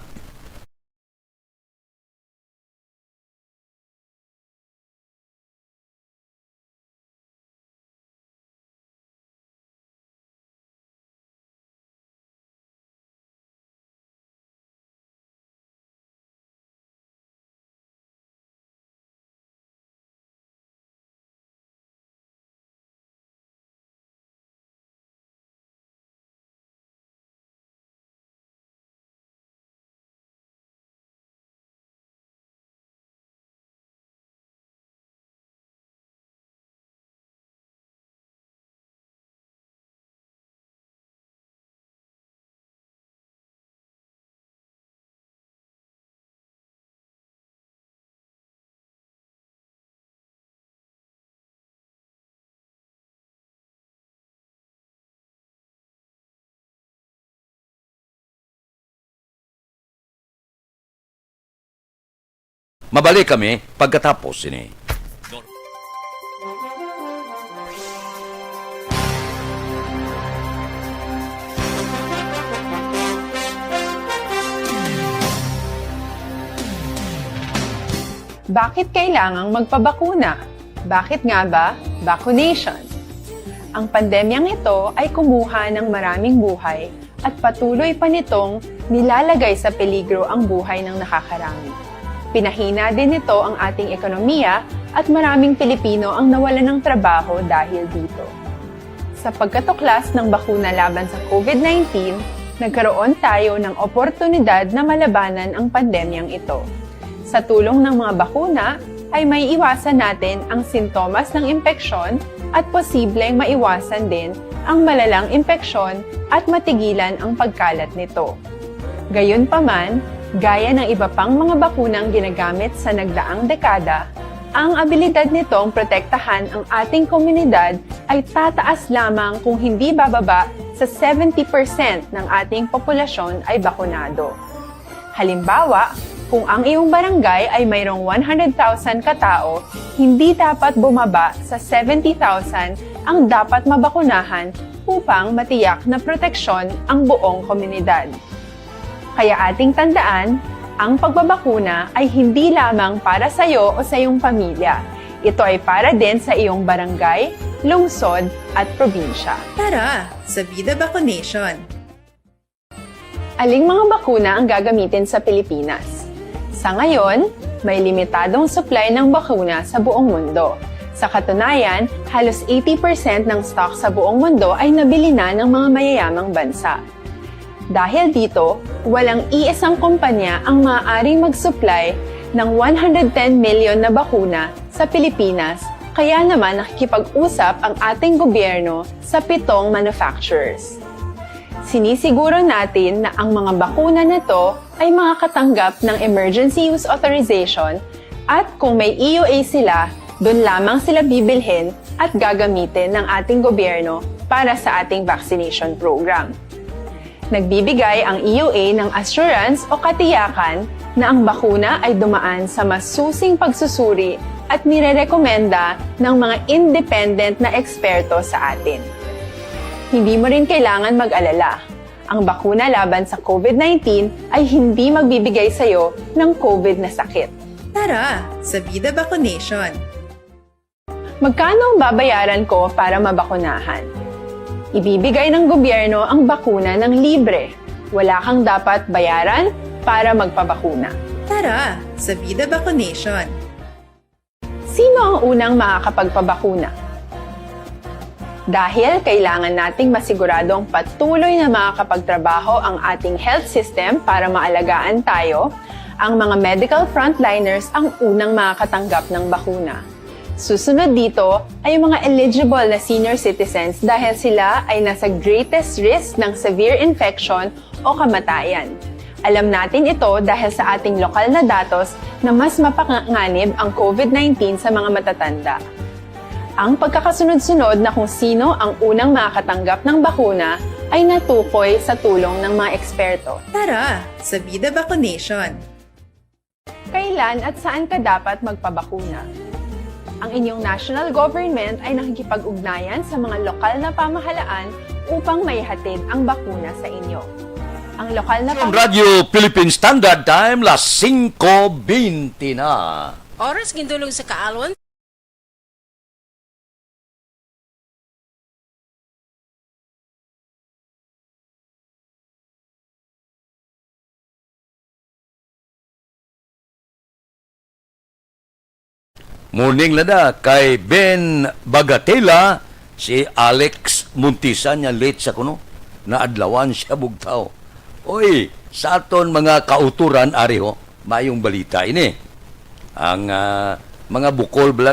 Mabalik kami pagkatapos sini. Bakit kailangang magpabakuna? Bakit nga ba vaccination? Ang pandemyang ito ay kumuha ng maraming buhay at patuloy pa nitong nilalagay sa peligro ang buhay ng nakakarami. Pinahina din nito ang ating ekonomiya at maraming Pilipino ang nawalan ng trabaho dahil dito. Sa pagkatuklas ng bakuna laban sa COVID nineteen, nagkaroon tayo ng oportunidad na malabanan ang pandemyang ito. Sa tulong ng mga bakuna, ay may iwasan natin ang sintomas ng impeksyon at posibleng maiwasan din ang malalang impeksyon at matigilan ang pagkalat nito. Gayunpaman, gaya ng iba pang mga bakunang ginagamit sa nagdaang dekada, ang abilidad nitong protektahan ang ating komunidad ay tataas lamang kung hindi bababa sa seventy percent ng ating populasyon ay bakunado. Halimbawa, kung ang iyong barangay ay mayroong one hundred thousand ka tawo, hindi dapat bumaba sa seventy thousand ang dapat mabakunahan upang matiyak na proteksyon ang buong komunidad. Kaya ating tandaan, ang pagbabakuna ay hindi lamang para sa iyo o sa iyong pamilya. Ito ay para din sa iyong barangay, lungsod, at probinsya. Tara, sa Vida Vaccination! Aling mga bakuna ang gagamitin sa Pilipinas? Sa ngayon, may limitadong supply ng bakuna sa buong mundo. Sa katunayan, halos eighty percent ng stock sa buong mundo ay nabili na ng mga mayayamang bansa. Dahil dito, walang iisang kumpanya ang maaaring mag-supply ng one hundred ten million na bakuna sa Pilipinas, kaya naman nakikipag-usap ang ating gobyerno sa pitong manufacturers. Sinisiguro natin na ang mga bakuna na to ay makakatanggap ng emergency use authorization at kung may E U A sila, doon lamang sila bibilhin at gagamitin ng ating gobyerno para sa ating vaccination program. Nagbibigay ang E U A ng assurance o katiyakan na ang bakuna ay dumaan sa masusing pagsusuri at nirerekomenda ng mga independent na eksperto sa atin. Hindi mo rin kailangan mag-alala. Ang bakuna laban sa COVID nineteen ay hindi magbibigay sa iyo ng COVID na sakit. Tara, sa Vida Vaccination! Magkano ang babayaran ko para mabakunahan? Ibibigay ng gobyerno ang bakuna ng libre. Wala kang dapat bayaran para magpabakuna. Tara, sa Vida Vaccination! Sino ang unang makakapagpabakuna? Dahil kailangan nating masiguradong patuloy na makakapagtrabaho ang ating health system para maalagaan tayo, ang mga medical frontliners ang unang makakatanggap ng bakuna. Susunod dito ay ang mga eligible na senior citizens dahil sila ay nasa greatest risk ng severe infection o kamatayan. Alam natin ito dahil sa ating lokal na datos na mas mapanganib ang COVID nineteen sa mga matatanda. Ang pagkakasunod-sunod na kung sino ang unang makakatanggap ng bakuna ay natukoy sa tulong ng mga eksperto. Tara, sa Vida Vaccination! Kailan at saan ka dapat magpabakuna? Ang inyong national government ay nakikipag-ugnayan sa mga lokal na pamahalaan upang maihatid ang bakuna sa inyo. Ang lokal na Ang pam- Radyo Philippine Standard Time, las singko bente na. Oras gindulong sa kaalwan. Morning, Lada, kay Ben Bagatela, si Alex Montisa niya late sa kuno. Naadlawan siya bugtaw. Oy, sa aton mga kauturan, ari ho, mayong balita ini. Ang, ah, mga bukol bala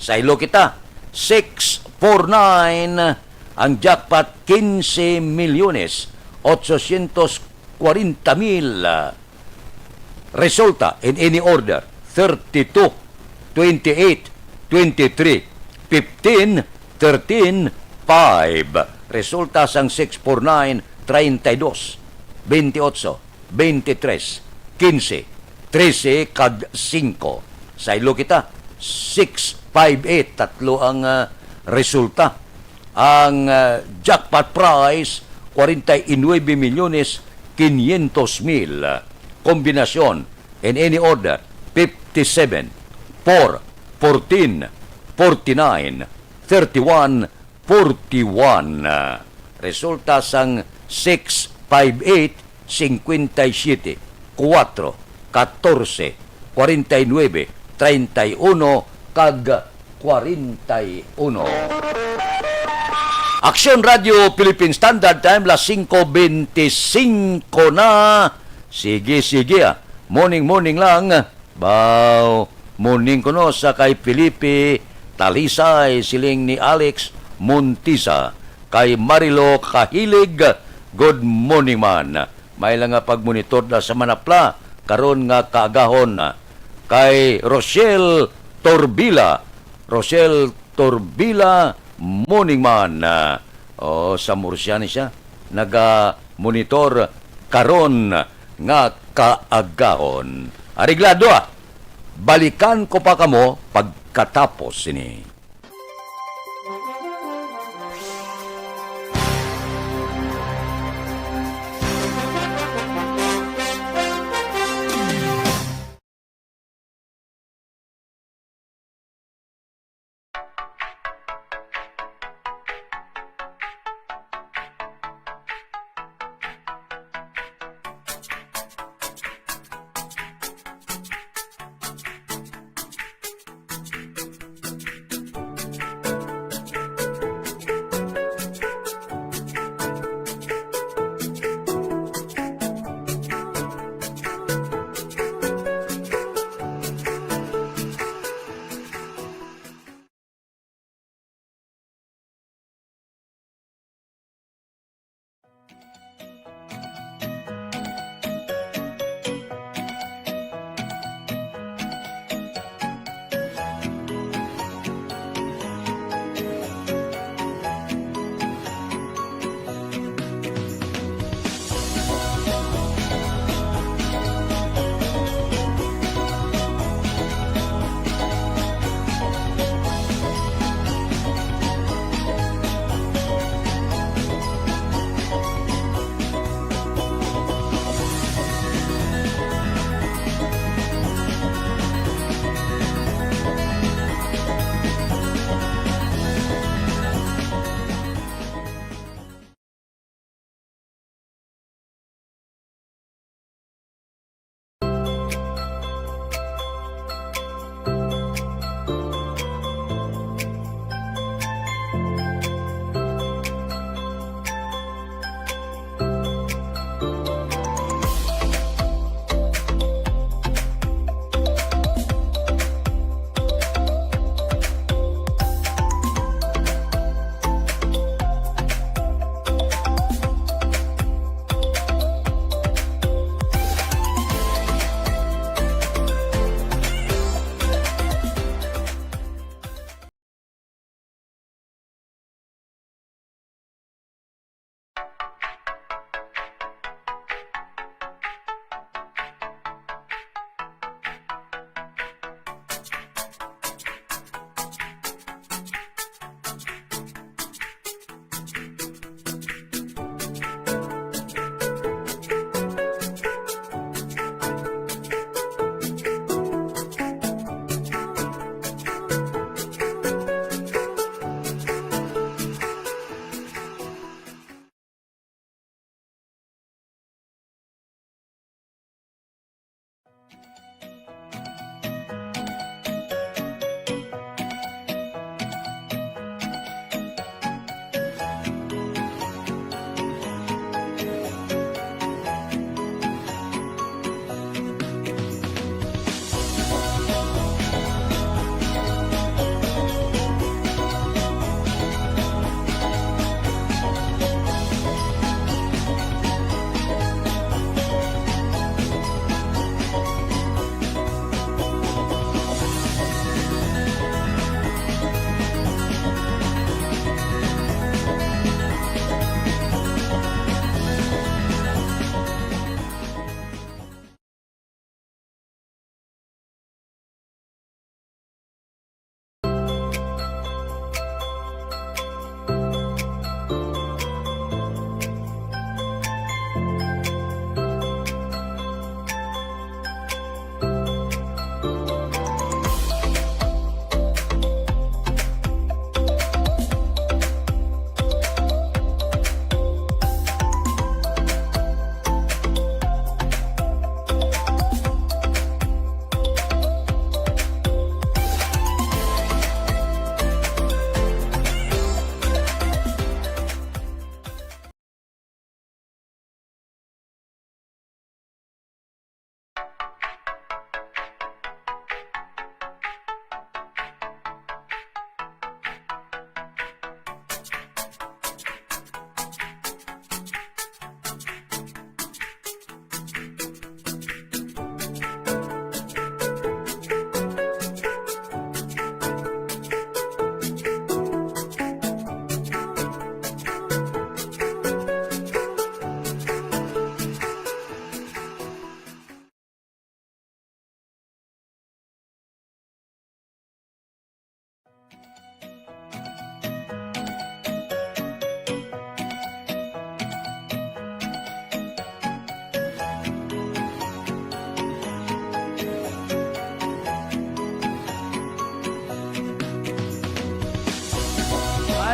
Sa ilo kita, six four nine, ang jackpot, quince milyones, ochocientos kwarenta mil. Resulta, in any order, thirty-two, twenty-eight, twenty-three, fifteen, thirteen, five. Resulta sang six four nine, treinta y dos, veintiocho, veintitrés, quince, trece, kag singko. Sa ilo kita, six five eight, tatlo ang, ah, resulta. Ang, ah, jackpot prize, kwarenta y nuebe milyones quinientos mil. Kombinasyon, in any order, fifty-seven, four, fourteen, forty-nine, thirty-one, forty-one. Resulta sang six five eight, cincuenta y siete, cuatro, catorce, cuarenta y nueve, treinta y uno, kag kwarenta y uno. Aksyon Radio Philippine Standard Time, las singko bente singko na. Sige, sige, ah. Morning, morning lang. Baw, morning kuno sa kay Felipe Talisay, siling ni Alex Montisa. Kay Marilo Kahilig, good morning man. May lang nga pagmonitor na sa Manapla karon nga kaagahon. Kay Rochelle Torbila, Rochelle Torbila, morning man. O, sa Murcia ni siya naga-monitor karon nga kaagahon. Areglado, ah. Balikan ko pa kamo pagkatapos sini.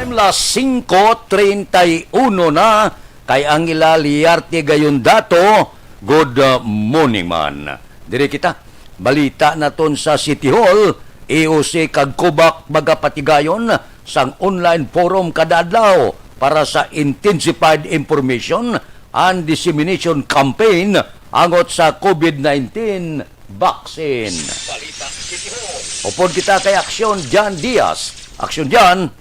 Time, las singko treinta y uno na, kay ang ila Liarte gayon dato. Good, uh, morning man. Diri kita. Balita naton sa City Hall, E O C kag COVAC magapatigayon sang online forum kada adlaw para sa intensified information and dissemination campaign angot sa COVID nineteen vaccine. Upod kita kay Aksyon Jan Diaz. Aksyon Jan.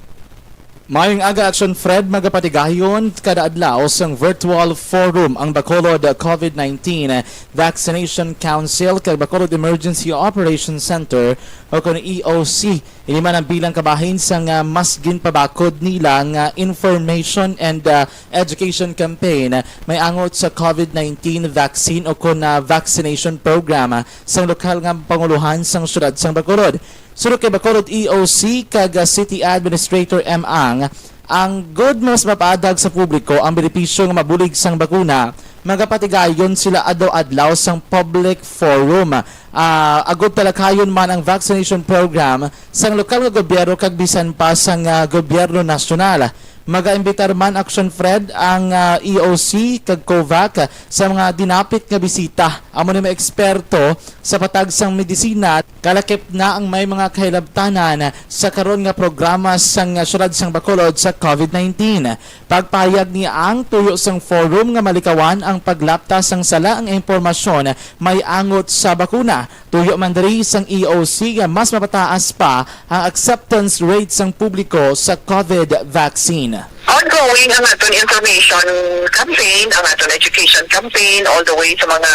Maayong aga, Aksyon Fred. Magapatigayon kada adlaw sang virtual forum ang Bacolod COVID nineteen Vaccination Council kag Bacolod Emergency Operations Center o kon E O C. Ini man ang bilang kabahin sang, ah, mas ginpabakod nila nga information and, ah, education campaign may angot sa COVID nineteen vaccine o kon, ah, vaccination program, ah, sang lokal nga panguluhan sang siyudad sang Bacolod. Suno kay Bacolod E O C kag, ah, City Administrator M. Ang, ang gud mas mapaadag sa publiko ang benepisyo nga mabulig sang bakuna, magapatigayon sila adlaw-adlaw sang public forum, ah, agud talakayon man ang vaccination program sang lokal nga gobyerno kag bisan pa sang, ah, gobyerno nasyonal. Magaimbitar man, Aksyon Fred, ang, ah, E O C kag COVAC sa mga dinapit nga bisita. Amo ni mga eksperto sa patag sang medisina, kalakip na ang may mga kahilabtanan sa karon nga programa sang, ah, siyudad sang Bacolod sa COVID nineteen. Pagpahayag ni ang tuyo sang forum nga malikawan ang paglapta sang sala nga impormasyon may angot sa bakuna. Tuyo man diri sang E O C nga mas mapataas pa ang acceptance rate sang publiko sa COVID vaccine. Ongoing ang aton information campaign, ang aton education campaign, all the way sa mga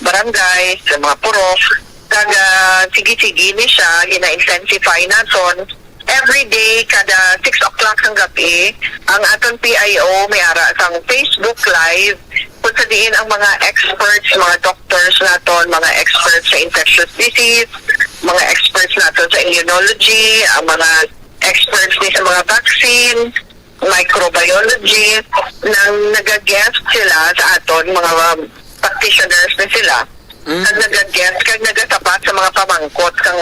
barangay, sa mga purok. Kag, ah, sige-sige ni siya, gina-intensify naton. Every day, kada six o'clock sang gabi, ang aton P I O may ara sang Facebook Live, kung sa diin ang mga experts, mga doctors naton, mga experts sa infectious disease, mga experts naton sa immunology, ang mga experts ni sa mga vaccine, microbiology, nang naga-guest sila sa aton, mga practitioners na sila. Mm. Kag naga-guest, kag nagasabat sa mga pamangkot kang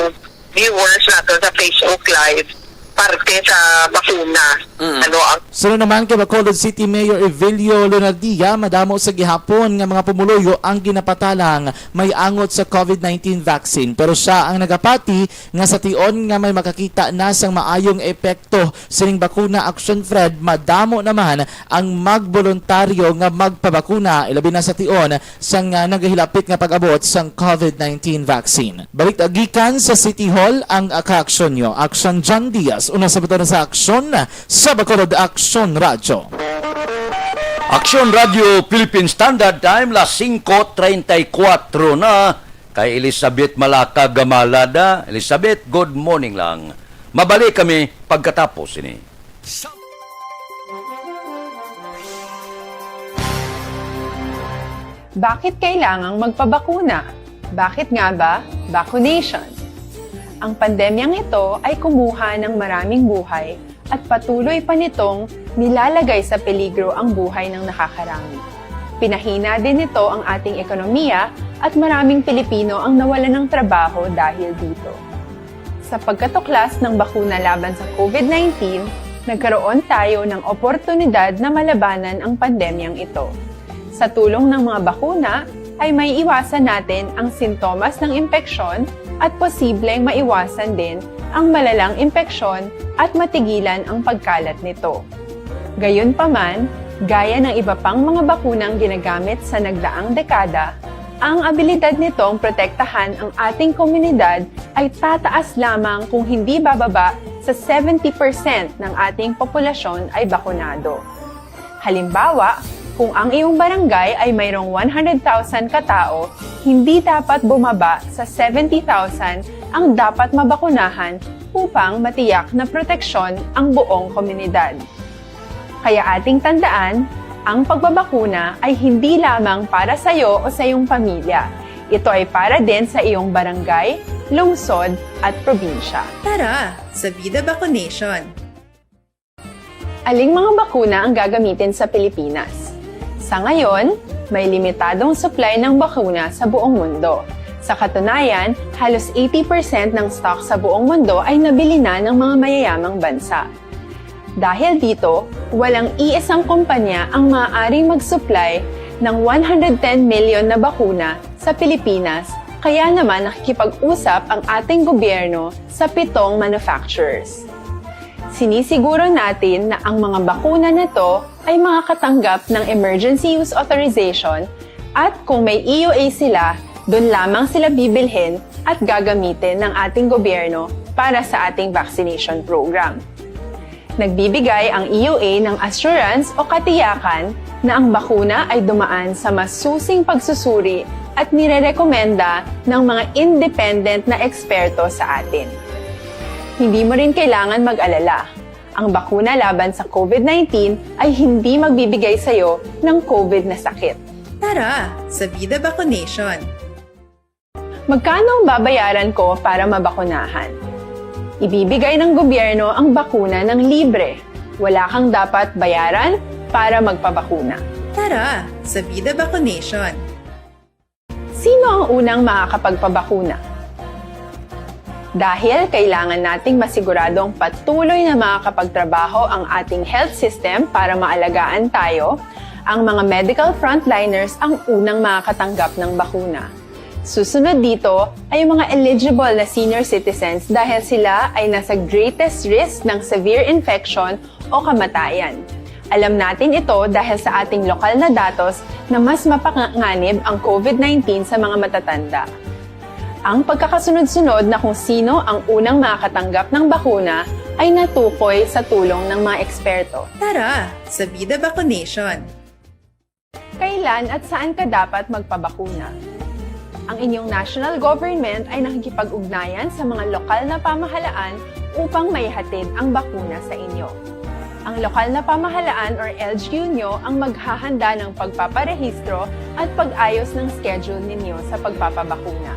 viewers nato sa Facebook Live parte sa bakuna. Mm. Ano ang Sunod naman kay Bacolod City Mayor Evelio Lunardia, madamo sa gihapon nga mga pumuluyo ang ginapatalang may angot sa COVID nineteen vaccine. Pero siya ang nagapati nga sa tion nga may makakita na sang maayong epekto sining bakuna, Aksyon Fred, madamo naman ang magboluntaryo nga magpabakuna, ilabi na sa tion sang, ah, nagahilapit nga pag-abot sang COVID nineteen vaccine. Balik ta gikan sa City Hall ang, ah, kaaksyon nyo. Aksyon John Diaz, una sa butang sa aksyon sa Bacolod Aksyon Radyo. Aksyon Radyo Philippine Standard Time, las singko treinta y cuatro na. Kay Elizabeth Malacag Gamalada. Elizabeth, good morning lang. Mabalik kami pagkatapos ini. Bakit kailangang magpabakuna? Bakit nga ba vaccination? Ang pandemyang ito ay kumuha ng maraming buhay at patuloy pa nitong nilalagay sa peligro ang buhay ng nakakarami. Pinahina din nito ang ating ekonomiya at maraming Pilipino ang nawalan ng trabaho dahil dito. Sa pagkatuklas ng bakuna laban sa COVID nineteen, nagkaroon tayo ng oportunidad na malabanan ang pandemyang ito. Sa tulong ng mga bakuna, ay maiiwasan natin ang sintomas ng impeksyon at posibleng maiwasan din ang malalang impeksyon at matigilan ang pagkalat nito. Gayunpaman, gaya ng iba pang mga bakunang ginagamit sa nagdaang dekada, ang abilidad nitong protektahan ang ating komunidad ay tataas lamang kung hindi bababa sa seventy percent ng ating populasyon ay bakunado. Halimbawa, kung ang iyong barangay ay mayroong one hundred thousand katao, hindi dapat bumaba sa seventy thousand ang dapat mabakunahan upang matiyak na proteksyon ang buong komunidad. Kaya ating tandaan, ang pagbabakuna ay hindi lamang para sa iyo o sa iyong pamilya. Ito ay para din sa iyong barangay, lungsod, at probinsya. Tara, sa Vida Vaccination! Aling mga bakuna ang gagamitin sa Pilipinas? Sa ngayon, may limitadong supply ng bakuna sa buong mundo. Sa katunayan, halos eighty percent ng stock sa buong mundo ay nabili na ng mga mayayamang bansa. Dahil dito, walang iisang kumpanya ang maaaring mag-supply ng one hundred ten milyon na bakuna sa Pilipinas, kaya naman nakikipag-usap ang ating gobyerno sa pitong manufacturers. Sinisiguro natin na ang mga bakuna na to ay makakatanggap ng emergency use authorization, at kung may E U A sila, doon lamang sila bibilhin at gagamitin ng ating gobyerno para sa ating vaccination program. Nagbibigay ang E U A ng assurance o katiyakan na ang bakuna ay dumaan sa masusing pagsusuri at nirerekomenda ng mga independent na eksperto sa atin. Hindi mo rin kailangan mag-alala. Ang bakuna laban sa COVID nineteen ay hindi magbibigay sa iyo ng COVID na sakit. Tara sa Vida Vacunation! Magkano ang babayaran ko para mabakunahan? Ibibigay ng gobyerno ang bakuna ng libre. Wala kang dapat bayaran para magpabakuna. Tara sa Vida Vacunation! Sino ang unang makakapagpabakuna? Dahil kailangan nating masiguradong patuloy na makakapagtrabaho ang ating health system para maalagaan tayo, ang mga medical frontliners ang unang makakatanggap ng bakuna. Susunod dito ay ang mga eligible na senior citizens dahil sila ay nasa greatest risk ng severe infection o kamatayan. Alam natin ito dahil sa ating lokal na datos na mas mapanganib ang COVID nineteen sa mga matatanda. Ang pagkakasunod-sunod na kung sino ang unang makakatanggap ng bakuna ay natukoy sa tulong ng mga eksperto. Tara sa Vida Vacunation! Kailan at saan ka dapat magpabakuna? Ang inyong national government ay nakikipag-ugnayan sa mga lokal na pamahalaan upang maihatid ang bakuna sa inyo. Ang lokal na pamahalaan or L G U nyo ang maghahanda ng pagpaparehistro at pag-ayos ng schedule ninyo sa pagpapabakuna.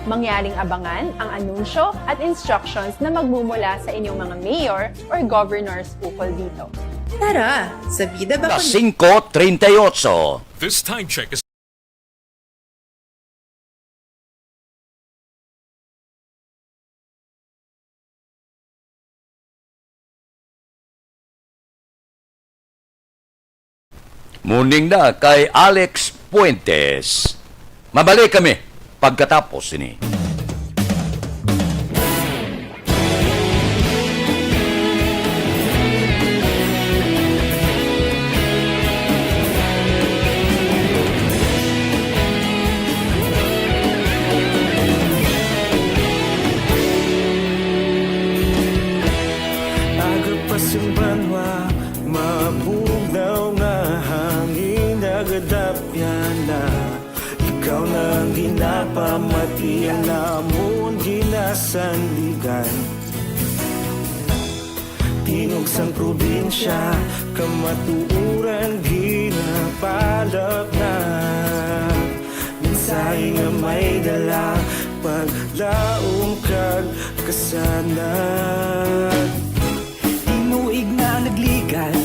Mangyaring abangan ang anunsyo at instructions na magmumula sa inyong mga mayor or governors ukol dito. Tara sa Vida Las Vacunation! Singko treinta y ocho. This time check is Morning na kay Alex Fuentes. Mabalik kami pagkatapos sini. Aga pa sing banwa, mabugnaw nga hangin nagadapyan na. Ikaw na ang ginapamati, ang amon ginasandigan. Tingog sang probinsya, kamatuoran ginapalap na. Mensahe nga may dala, paglaom kag kasanag. Tinuig na nagligad,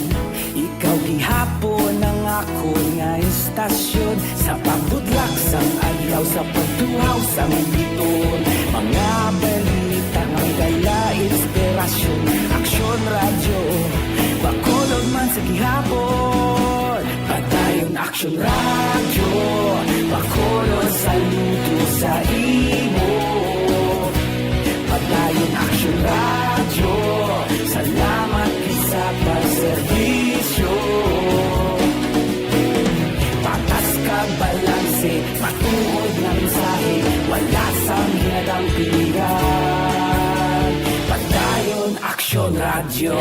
ikaw gihapon ang akon nga istasyon. Sa pagbutlak sang adlaw, sa pagtuhaw sang biton, mga balita nga dala inspirasyon. Aksyon Radyo, Bacolod man sa gihapon. Padayon Aksyon Radyo, Bacolod, saludo sa imo. Padayon Aksyon Radyo, salamat gid sa pagserbisyo. Patas kag balanse, matuod nga mensahe, wala sang ginadampigan. Padayon Aksyon Radyo.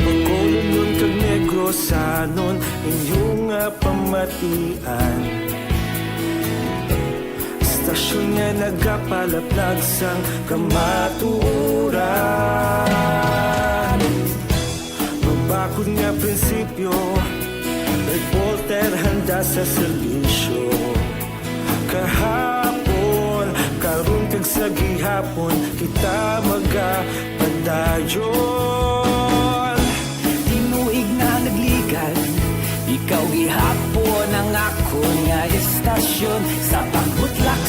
Bacolodnon kag Negrosanon, inyo nga pamatian. Istasyon nga nagapalaplag sang kamatuoran. Mabakod nga prinsipyo, reporter handa sa serbisyo. Kahapon, karon kag sa gihapon, kita magapadayon. Tinuig na nagligad, ikaw gihapon ang akon nga istasyon. Sa pagbutlak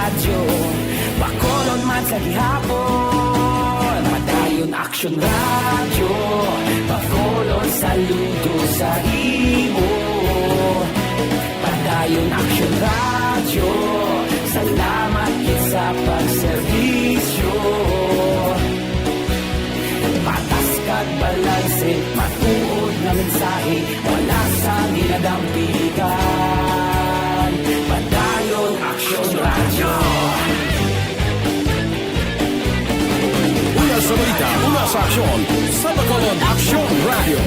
Radyo, Bacolod man sa gihapon. Padayon Aksyon Radyo, Bacolod saludo sa imo. Padayon Aksyon Radyo, salamat gid sa pagserbisyo. Patas kag balanse, matuod nga mensahe, wala sang ginadampigan. Padayon Aksyon Radyo. Una sa balita, una sa aksyon, sa Bacolod Aksyon Radyo.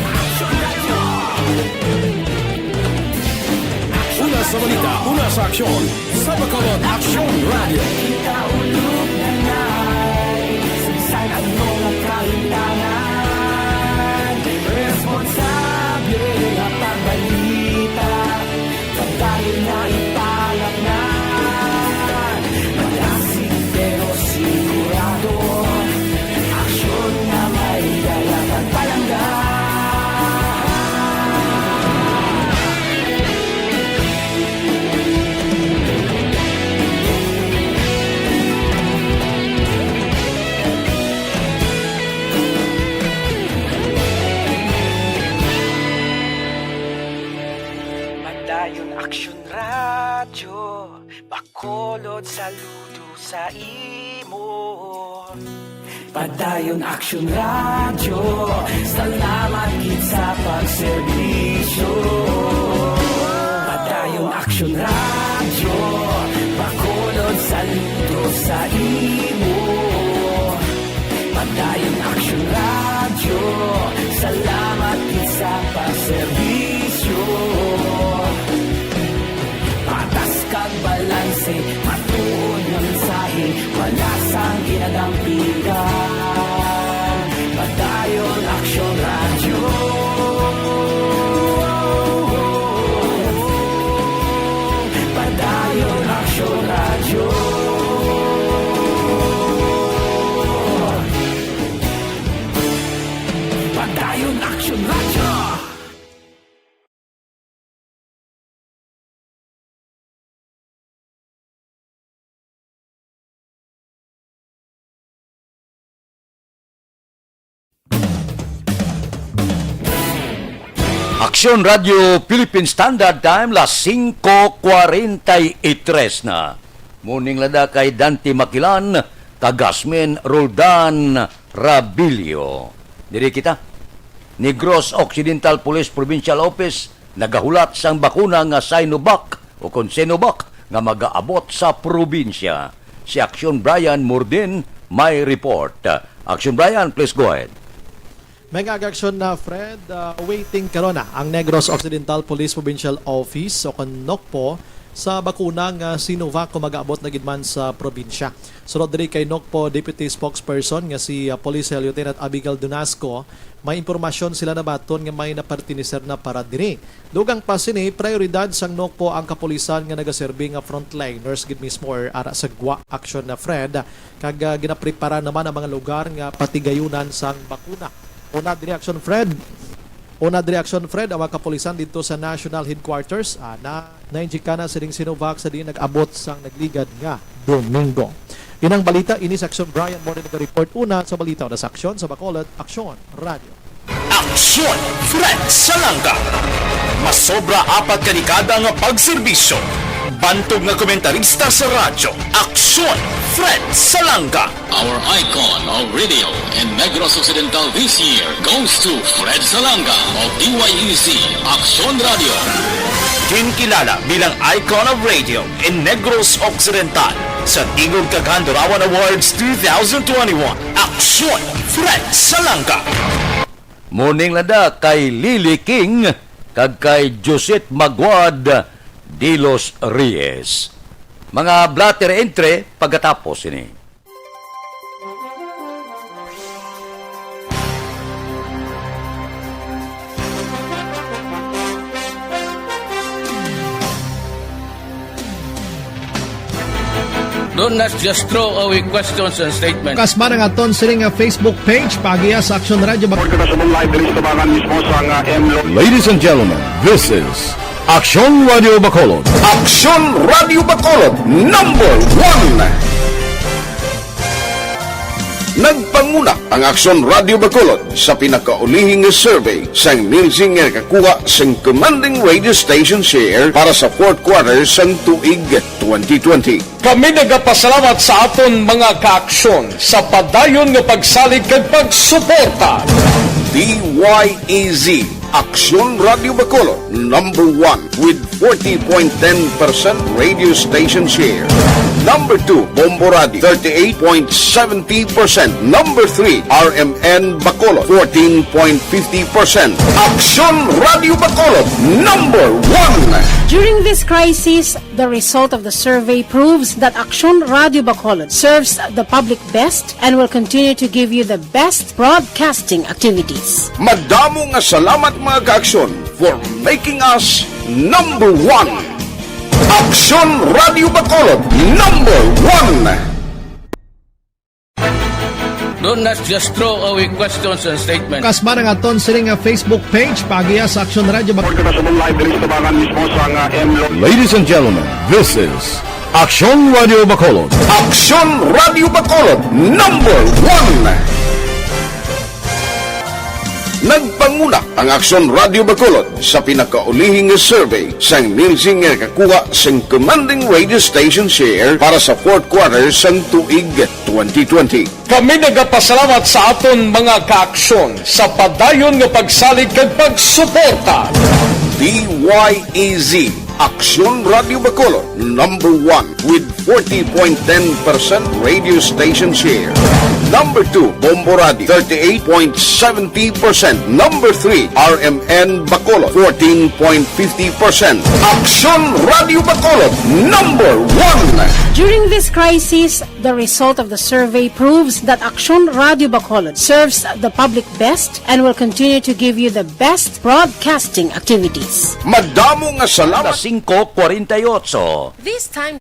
Una sa balita, una sa aksyon, sa Bacolod Aksyon Radyo. Kita ulog na nai, sa bisan ano nga kahitangan, responsable nga pagbalita, pagdali nga ipalaknan, malasig pero sigurado, aksyon nga may dala kag palangga. Padayon Aksyon Radyo, Bacolod saludo sa imo. Padayon Aksyon Radyo, salamat gid sa pagserbisyo. Padayon Aksyon Radyo, Bacolod saludo sa imo. Padayon Aksyon Radyo, salamat gid sa pagserbisyo. Patas kag balanse, matuod nga mensahe, wala sang ginadampigan. Padayon Aksyon Radyo. Padayon Aksyon Radyo. Padayon Aksyon Radyo. Aksyon Radyo Philippine Standard Time, las singko kwarenta y tres na. Morning lada kay Dante Makilan, kag Gasmin Roldan Rabilio. Diri kita. Negros Occidental Police Provincial Office nagahulat sang bakuna nga Sinovac o kon Sinovac nga magaabot sa probinsya. Si Aksyon Brian Murdin may report. Aksyon Brian, please go ahead. May nga aksyon na, Fred. Ah, waiting karon na ang Negros Occidental Police Provincial Office o kon NOCPO sa bakuna nga Sinovac kung mag-aabot na gid man sa probinsya. Sunod diri kay NOCPO Deputy Spokesperson nga si, ah, Police Lieutenant Abigail Dunasco, may impormasyon sila nabaton nga may napartiniser na para diri. Dugang pa sini, prioridad sang NOCPO ang kapulisan nga nagaserbi nga frontliners gid mismo or ara sa gwa aksyon na, Fred, kag, ah, ginaprepara naman ang mga lugar nga patigayunan sang bakuna. Una diri aksyon, Fred. Una diri aksyon, Fred, ang mga kapulisan didto sa National Headquarters, ah, na, nainjika na sining Sinovac sa diin nag-abot sang nagligad nga Domingo. Inang balita, ini sa aksyon, Brian More nag-report una sa balita o na sa aksyon sa Bacolod, Aksyon Radio. Aksyon, Fred Salanga. Masobra apat ka dekada nga pagserbisyo. Bantog nga komentarista sa radyo. Aksyon, Fred Salanga. Our icon of radio in Negros Occidental this year goes to Fred Salanga of D Y E C Aksyon Radio. Ginkilala bilang Icon of Radio in Negros Occidental sa Tigog kag Handurawan Awards two thousand twenty-one. Aksyon, Fred Salanga. Morning lada kay Lily King kag kay Josette Maguad de los Reyes. Mga blotter entry pagkatapos ini. Don't not just throw away questions and statements. Kasmaran nga aton sini nga Facebook page, paagiha sa Aksyon Radyo. Report kita sa live diri sa tubangan mismo sa nga M Lo- Ladies and gentlemen, this is Aksyon Radio Bacolod. Aksyon Radio Bacolod, number one. Nagpanguna ang Aksyon Radio Bacolod sa pinakaulihi nga survey sang Nielsen nga nakakuha sang commanding radio station share para sa fourth quarter sang tuig twenty twenty. Kami nagapasalamat sa aton mga kaaksyon sa padayon nga pagsalig kag pagsuporta. D Y E Z, Aksyon Radio Bacolod, number one with forty point ten percent radio station share. Number two, Bombo Radio, thirty-eight point seventy percent. Number three, R M N Bacolod, fourteen point fifty percent. Aksyon Radio Bacolod, number one. During this crisis, the result of the survey proves that Aksyon Radio Bacolod serves the public best and will continue to give you the best broadcasting activities. Madamo nga salamat, mga kaaksyon, for making us number one. Aksyon Radio Bacolod, number one. Don't not just throw away questions and statements. Kasma ang aton sini nga Facebook page, paagiha sa Aksyon Radio Bacolod. Report kita sa live diri sa Tabangan mismo sa nga M Lo- Ladies and gentlemen, this is Aksyon Radio Bacolod. Aksyon Radio Bacolod, number one. Nagpanguna ang Aksyon Radio Bacolod sa pinakaulihi nga survey sang Nielsen nga nakakuha sang commanding radio station share para sa fourth quarter sang tuig twenty twenty. Kami nagapasalamat sa aton mga kaaksyon sa padayon nga pagsalig kag pagsuporta. D Y E Z, Aksyon Radio Bacolod, number one with forty point ten percent radio station share. Number two, Bombo Radio, thirty-eight point seventy percent. Number three, R M N Bacolod, fourteen point fifty percent. Aksyon Radio Bacolod, number one. During this crisis, the result of the survey proves that Aksyon Radio Bacolod serves the public best and will continue to give you the best broadcasting activities. Madamo nga salamat. Alas singko kwarenta y ocho. This time,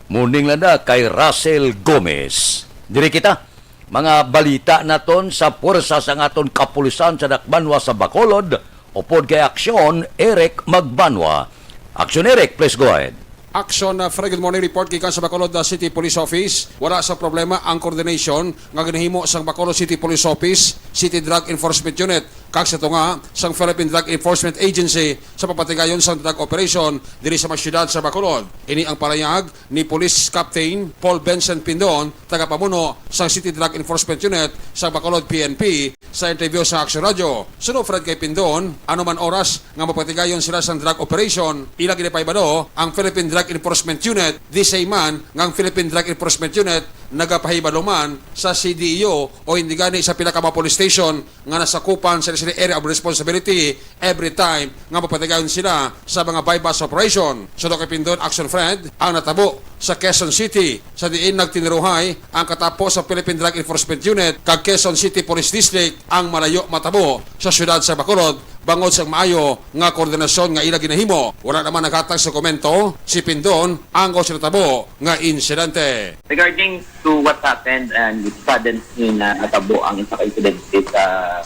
Morning lang na kay Russell Gomez. Diri kita, mga balita naton sa puwersa sang aton kapulisan sa dakbanwa sa Bacolod, upod kay Aksyon Eric Magbanwa. Aksyon Eric, please go ahead. Action, uh, Fred, good morning. Report gikan sa Bacolod, uh, City Police Office. Wala sa problema ang coordination nga ginahimo sang Bacolod City Police Office, City Drug Enforcement Unit, kag sa tunga sang Philippine Drug Enforcement Agency sa papatigayon sang drug operation diri sa mga siyudad sa Bacolod. Ini ang parayag ni Police Captain Paul Benson Pindon, tagapamuno sang City Drug Enforcement Unit sa Bacolod P N P, sa interview sa Action Radio. Suno, Fred, kay Pindon, ano man oras nga mapatigayon sila sang drug operation, ila ginapahibalo ang Philippine Drug Enforcement Unit, di say man nga ang Philippine Drug Enforcement Unit nagapahibalo man sa C D E O o hindi gani sa pila ka mga police station nga nasakupan sa sila area of responsibility every time nga mapatigayon sila sa mga buy-bust operation. Suno kay Pindon, Action Fred, ang natabo sa Quezon City, sa diin nagtiniruhay ang katapo sa Philippine Drug Enforcement Unit kag Quezon City Police District ang malayo matabo sa siyudad sa Bacolod bangod sa maayo nga koordinasyon nga ila ginahimo. Wala naman naghatag sa komento si Pindon angkon sa natabo nga insidente. Regarding to what happened and the sudden na natabo ang isa ka insidente sa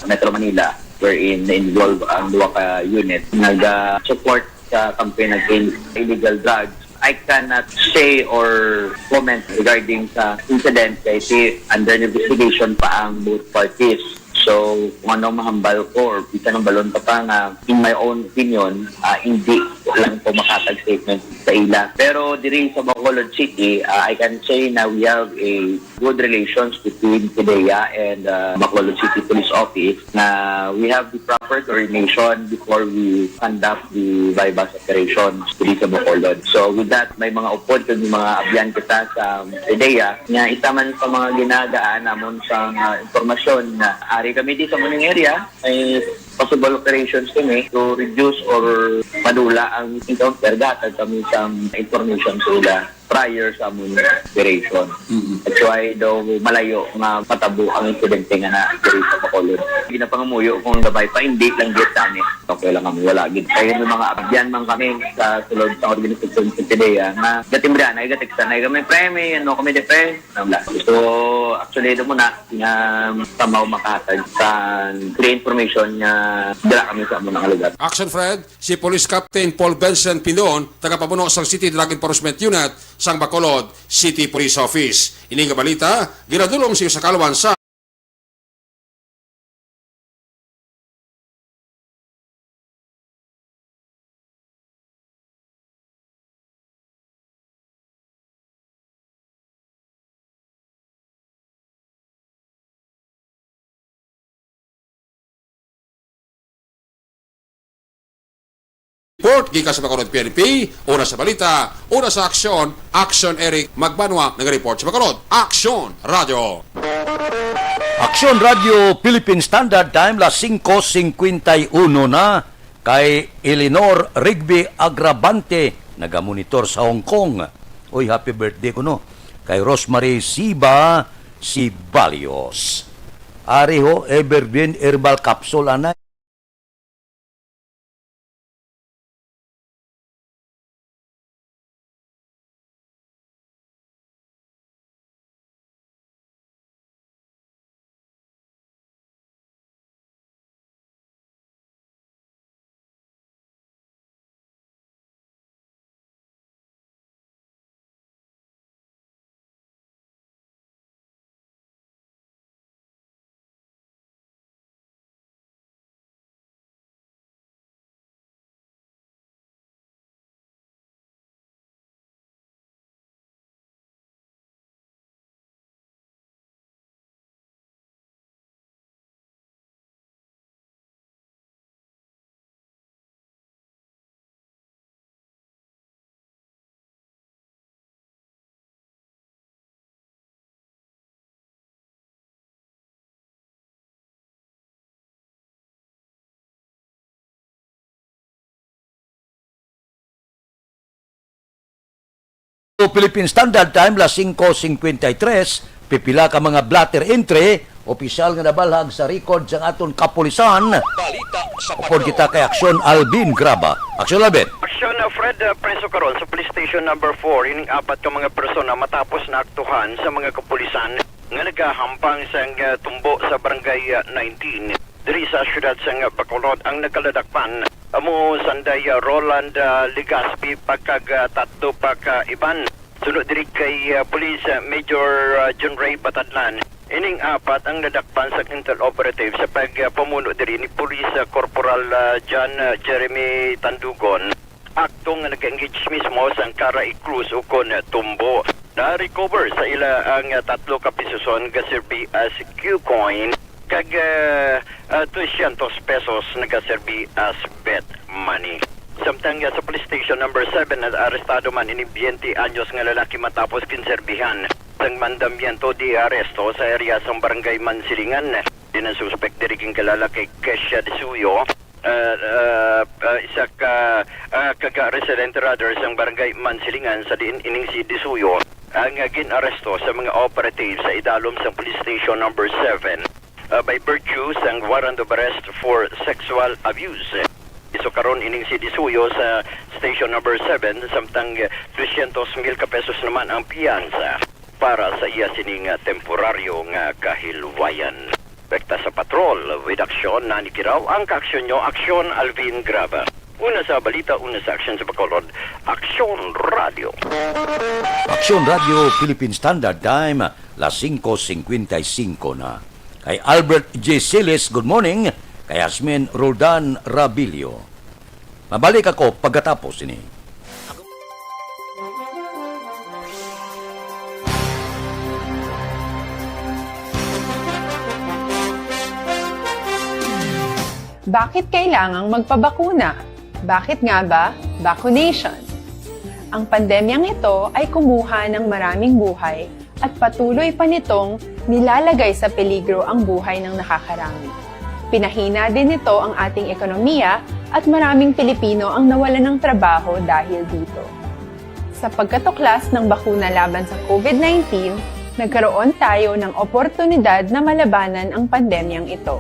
Metro Manila, wherein na-involve ang duha ka unit, nag-support sa campaign against illegal drugs. I cannot say or comment regarding sa incident kay si under investigation pa ang both parties. So, kung ano mahambal ko or bisan ang balon pa pa nga, in my own opinion, ah, hindi lang ko makatag statement sa ila. Pero diri sa Bacolod City, ah, I can say na we have a good relations between PDEA and, ah, Bacolod City Police Office na we have the proper coordination before we conduct the buy-bust operations diri sa Bacolod. So with that, may mga upod kag mga abyan kita sa PDEA nga isa man sa mga ginagaan namon sa, ah, impormasyon na ari kami di sa Muning area, may possible operations kami to reduce or madula ang encounter, gahatag kami sa information sa ila. prior sa amon operation. Mm-mm. That's why daw malayo nga matabo ang insidente nga na diri sa Bacolod. Ginapangamuyo kung gabay pa, hindi lang gyud sa amin. Okay lang kami, wala gid. Kaya may mga abyan man kami sa sulod sa organisasyon sa Pidea nga gatimbrihan, ay gatiksan, ay kami, "Pre, may ano kami di, pre?" Ano lang. So, actually, ito muna, nga somehow makahatag sa clear information nga dala kami sa among mga lugar. Action Fred, si Police Captain Paul Vincent Pindon, tagapamuno sang City Drug Enforcement Unit sang Bacolod City Police Office. Ini nga balita ginadul-ong sa iyo sa kalwan sa report gikan sa Bacolod P N P, una sa balita, una sa aksyon, Action Eric Magbanwa nag-report sa Bacolod. Action Radio. Action Radio Philippine Standard Time, las singko singkwenta y uno na. Kay Eleanor Rigby Agravante, nagamonitor sa Hong Kong. Uy, happy birthday kuno. Kay Rosemary Siba Sibalios. Ari ho, Evergreen Herbal Capsule, anay. Philippine Standard Time, las singko singkwenta y tres, pipila ka mga blotter entry, opisyal nga nabalhag sa record sang aton kapulisan. Balita sa Upod Patrol. Kita kay Aksyon Alvin Graba. Aksyon Alvin. Aksyon, uh, Fred, uh, preso karon sa Police Station Number Four ining apat ka mga persona matapos naaktuhan sa mga kapulisan nga nagahampang sang, uh, tumbo sa Barangay, uh, nineteen. Diri sa siyudad sang Bacolod ang nagkaladakpan amo sanday, ah, Roland, ah, Legaspi pagkag, ah, tatlo pa ka iban. Suno diri kay, ah, Police, ah, Major, ah, John Ray Batadlan, ining apat ang nadakpan sa intel operative sa pagpamuno diri ni Police, ah, Corporal, ah, John, ah, Jeremy Tandugon. Akto nga nag-engage mismo sang Kara i Cruz ukon tumbo. Na-recover sa ila ang tatlo ka pisuson nga serbi as Q-coin kag, ah, ah, dosyentos pesos nagaserbi as bet money. Samtang, ah, sa police station number seven, arestado man ini biyente anyos nga lalaki matapos ginserbihan sang mandamiento de aresto sa area sang Barangay Mansilingan. Din ang suspek diri ginkilala kay Kesha de Suyo. Ah, ah, ah, isa ka, ah, kaga-residente rather sang Barangay Mansilingan sa diin ining si Disuyo ang, ah, gin-aresto sa mga operatives sa idalom sang Police Station Number Seven, ah, by virtue sang warrant of arrest for sexual abuse. Isukaron ining si Disuyo sa Station Number Seven samtang, ah, dosyentos mil ka pesos naman ang piyansa para sa iya sining, ah, temporaryo nga kahilwayan. Pekta sa patrol, with action, Nani Kiraw, ang kaaksyon nyo, Aksyon Alvin Graba. Una sa balita, una sa aksyon sa Bacolod, Aksyon Radio. Aksyon Radio, Philippine Standard Time, las singko singkwenta y singko na. Kay Albert J Siles, good morning. Kay Asmin Roldan Rabilio. Mabalik ako pagkatapos ini. Bakit kailangang magpabakuna? Bakit nga ba vaccination? Ang pandemyang ito ay kumuha ng maraming buhay at patuloy pa nitong nilalagay sa peligro ang buhay ng nakakarami. Pinahina din nito ang ating ekonomiya at maraming Pilipino ang nawalan ng trabaho dahil dito. Sa pagkatuklas ng bakuna laban sa COVID nineteen, nagkaroon tayo ng oportunidad na malabanan ang pandemyang ito.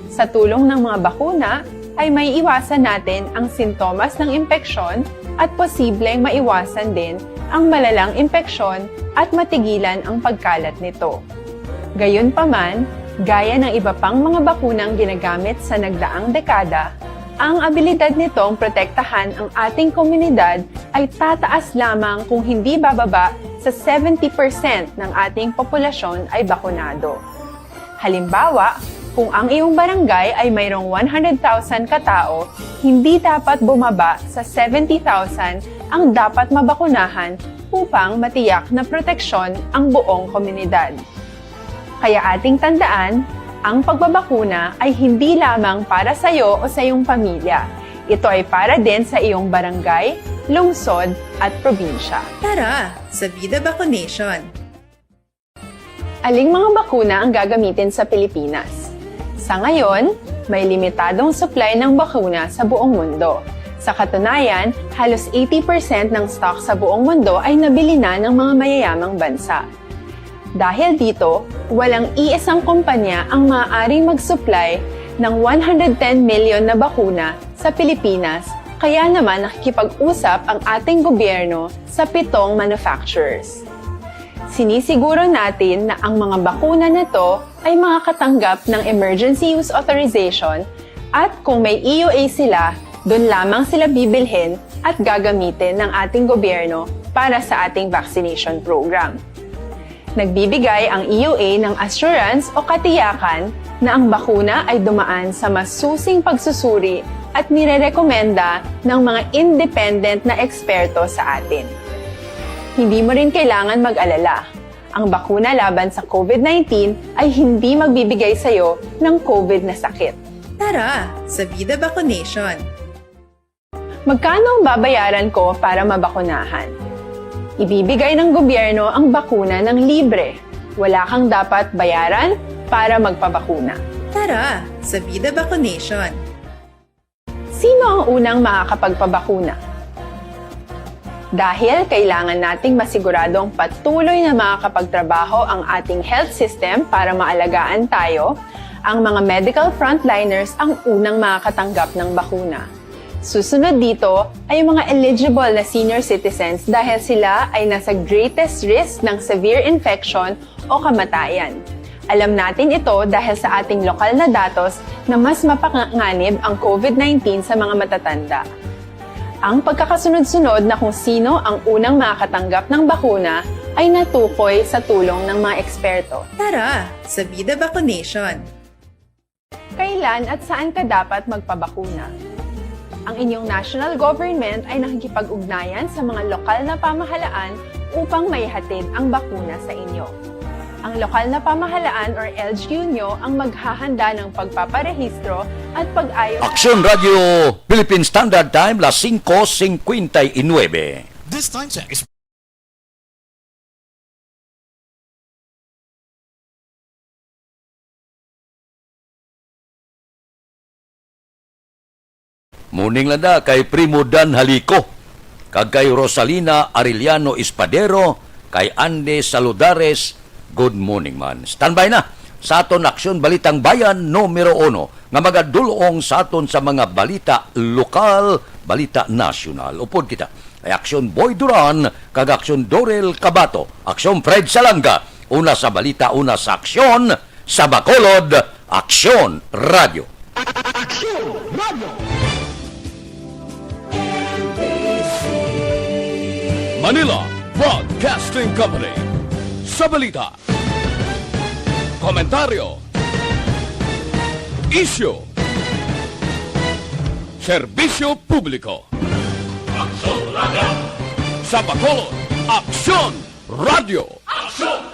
Sa tulong ng mga bakuna, ay maiiwasan natin ang sintomas ng impeksyon at posibleng maiwasan din ang malalang impeksyon at matigilan ang pagkalat nito. Gayunpaman, gaya ng iba pang mga bakunang ginagamit sa nagdaang dekada, ang abilidad nitong protektahan ang ating komunidad ay tataas lamang kung hindi bababa sa seventy percent ng ating populasyon ay bakunado. Halimbawa, kung ang iyong barangay ay mayroong one hundred thousand katao, hindi dapat bumaba sa seventy thousand ang dapat mabakunahan upang matiyak na proteksyon ang buong komunidad. Kaya ating tandaan, ang pagbabakuna ay hindi lamang para sa iyo o sa iyong pamilya. Ito ay para din sa iyong barangay, lungsod, at probinsya. Tara, sa Vida Vaccination! Aling mga bakuna ang gagamitin sa Pilipinas? Sa ngayon, may limitadong supply ng bakuna sa buong mundo. Sa katunayan, halos eighty percent ng stock sa buong mundo ay nabili na ng mga mayayamang bansa. Dahil dito, walang iisang kumpanya ang maaaring mag-supply ng one hundred ten million na bakuna sa Pilipinas, kaya naman nakikipag-usap ang ating gobyerno sa pitong manufacturers. Sinisiguro natin na ang mga bakuna na to ay makakatanggap ng emergency use authorization at kung may E U A sila, doon lamang sila bibilhin at gagamitin ng ating gobyerno para sa ating vaccination program. Nagbibigay ang E U A ng assurance o katiyakan na ang bakuna ay dumaan sa masusing pagsusuri at nirerekomenda ng mga independent na eksperto sa atin. Hindi mo rin kailangan mag-alala. Ang bakuna laban sa COVID nineteen ay hindi magbibigay sa iyo ng COVID na sakit. Tara, sa Vida Vaccination! Magkano ang babayaran ko para mabakunahan? Ibibigay ng gobyerno ang bakuna ng libre. Wala kang dapat bayaran para magpabakuna. Tara, sa Vida Vaccination! Sino ang unang makakapagpabakuna? Dahil kailangan nating masiguradong patuloy na makakapagtrabaho ang ating health system para maalagaan tayo, ang mga medical frontliners ang unang makakatanggap ng bakuna. Susunod dito ay ang mga eligible na senior citizens dahil sila ay nasa greatest risk ng severe infection o kamatayan. Alam natin ito dahil sa ating lokal na datos na mas mapanganib ang COVID nineteen sa mga matatanda. Ang pagkakasunod-sunod na kung sino ang unang makakatanggap ng bakuna ay natukoy sa tulong ng mga eksperto. Tara, sa Vida Vaccination! Kailan at saan ka dapat magpabakuna? Ang inyong national government ay nakikipag-ugnayan sa mga lokal na pamahalaan upang maihatid ang bakuna sa inyo. Ang lokal na pamahalaan or L G U nyo ang maghahanda ng pagpaparehistro at pag-ayos. Aksyon Radio, Philippine Standard Time, las singko singkwenta y nuebe. This time check is Morning lang da kay Primo Dan Halico, kag kay Rosalina Arellano Espadero, kay Andy Saludares. Good morning man. Standby na sa aton Aksyon Balitang Bayan numero uno nga magadul-ong sa aton sa mga balita lokal, balita nasyonal. Upod kita kay Aksyon Boy Duran kag Aksyon Dorel Cabato, Aksyon Fred Salanga. Una sa balita, una sa aksyon, sa Bacolod, Aksyon Radio. Aksyon Radio. Manila Broadcasting Company. Sa balita, komentaryo, isyu, serbisyo publiko. Aksyon Radio. Sa Bacolod, Aksyon Radio. Aksyon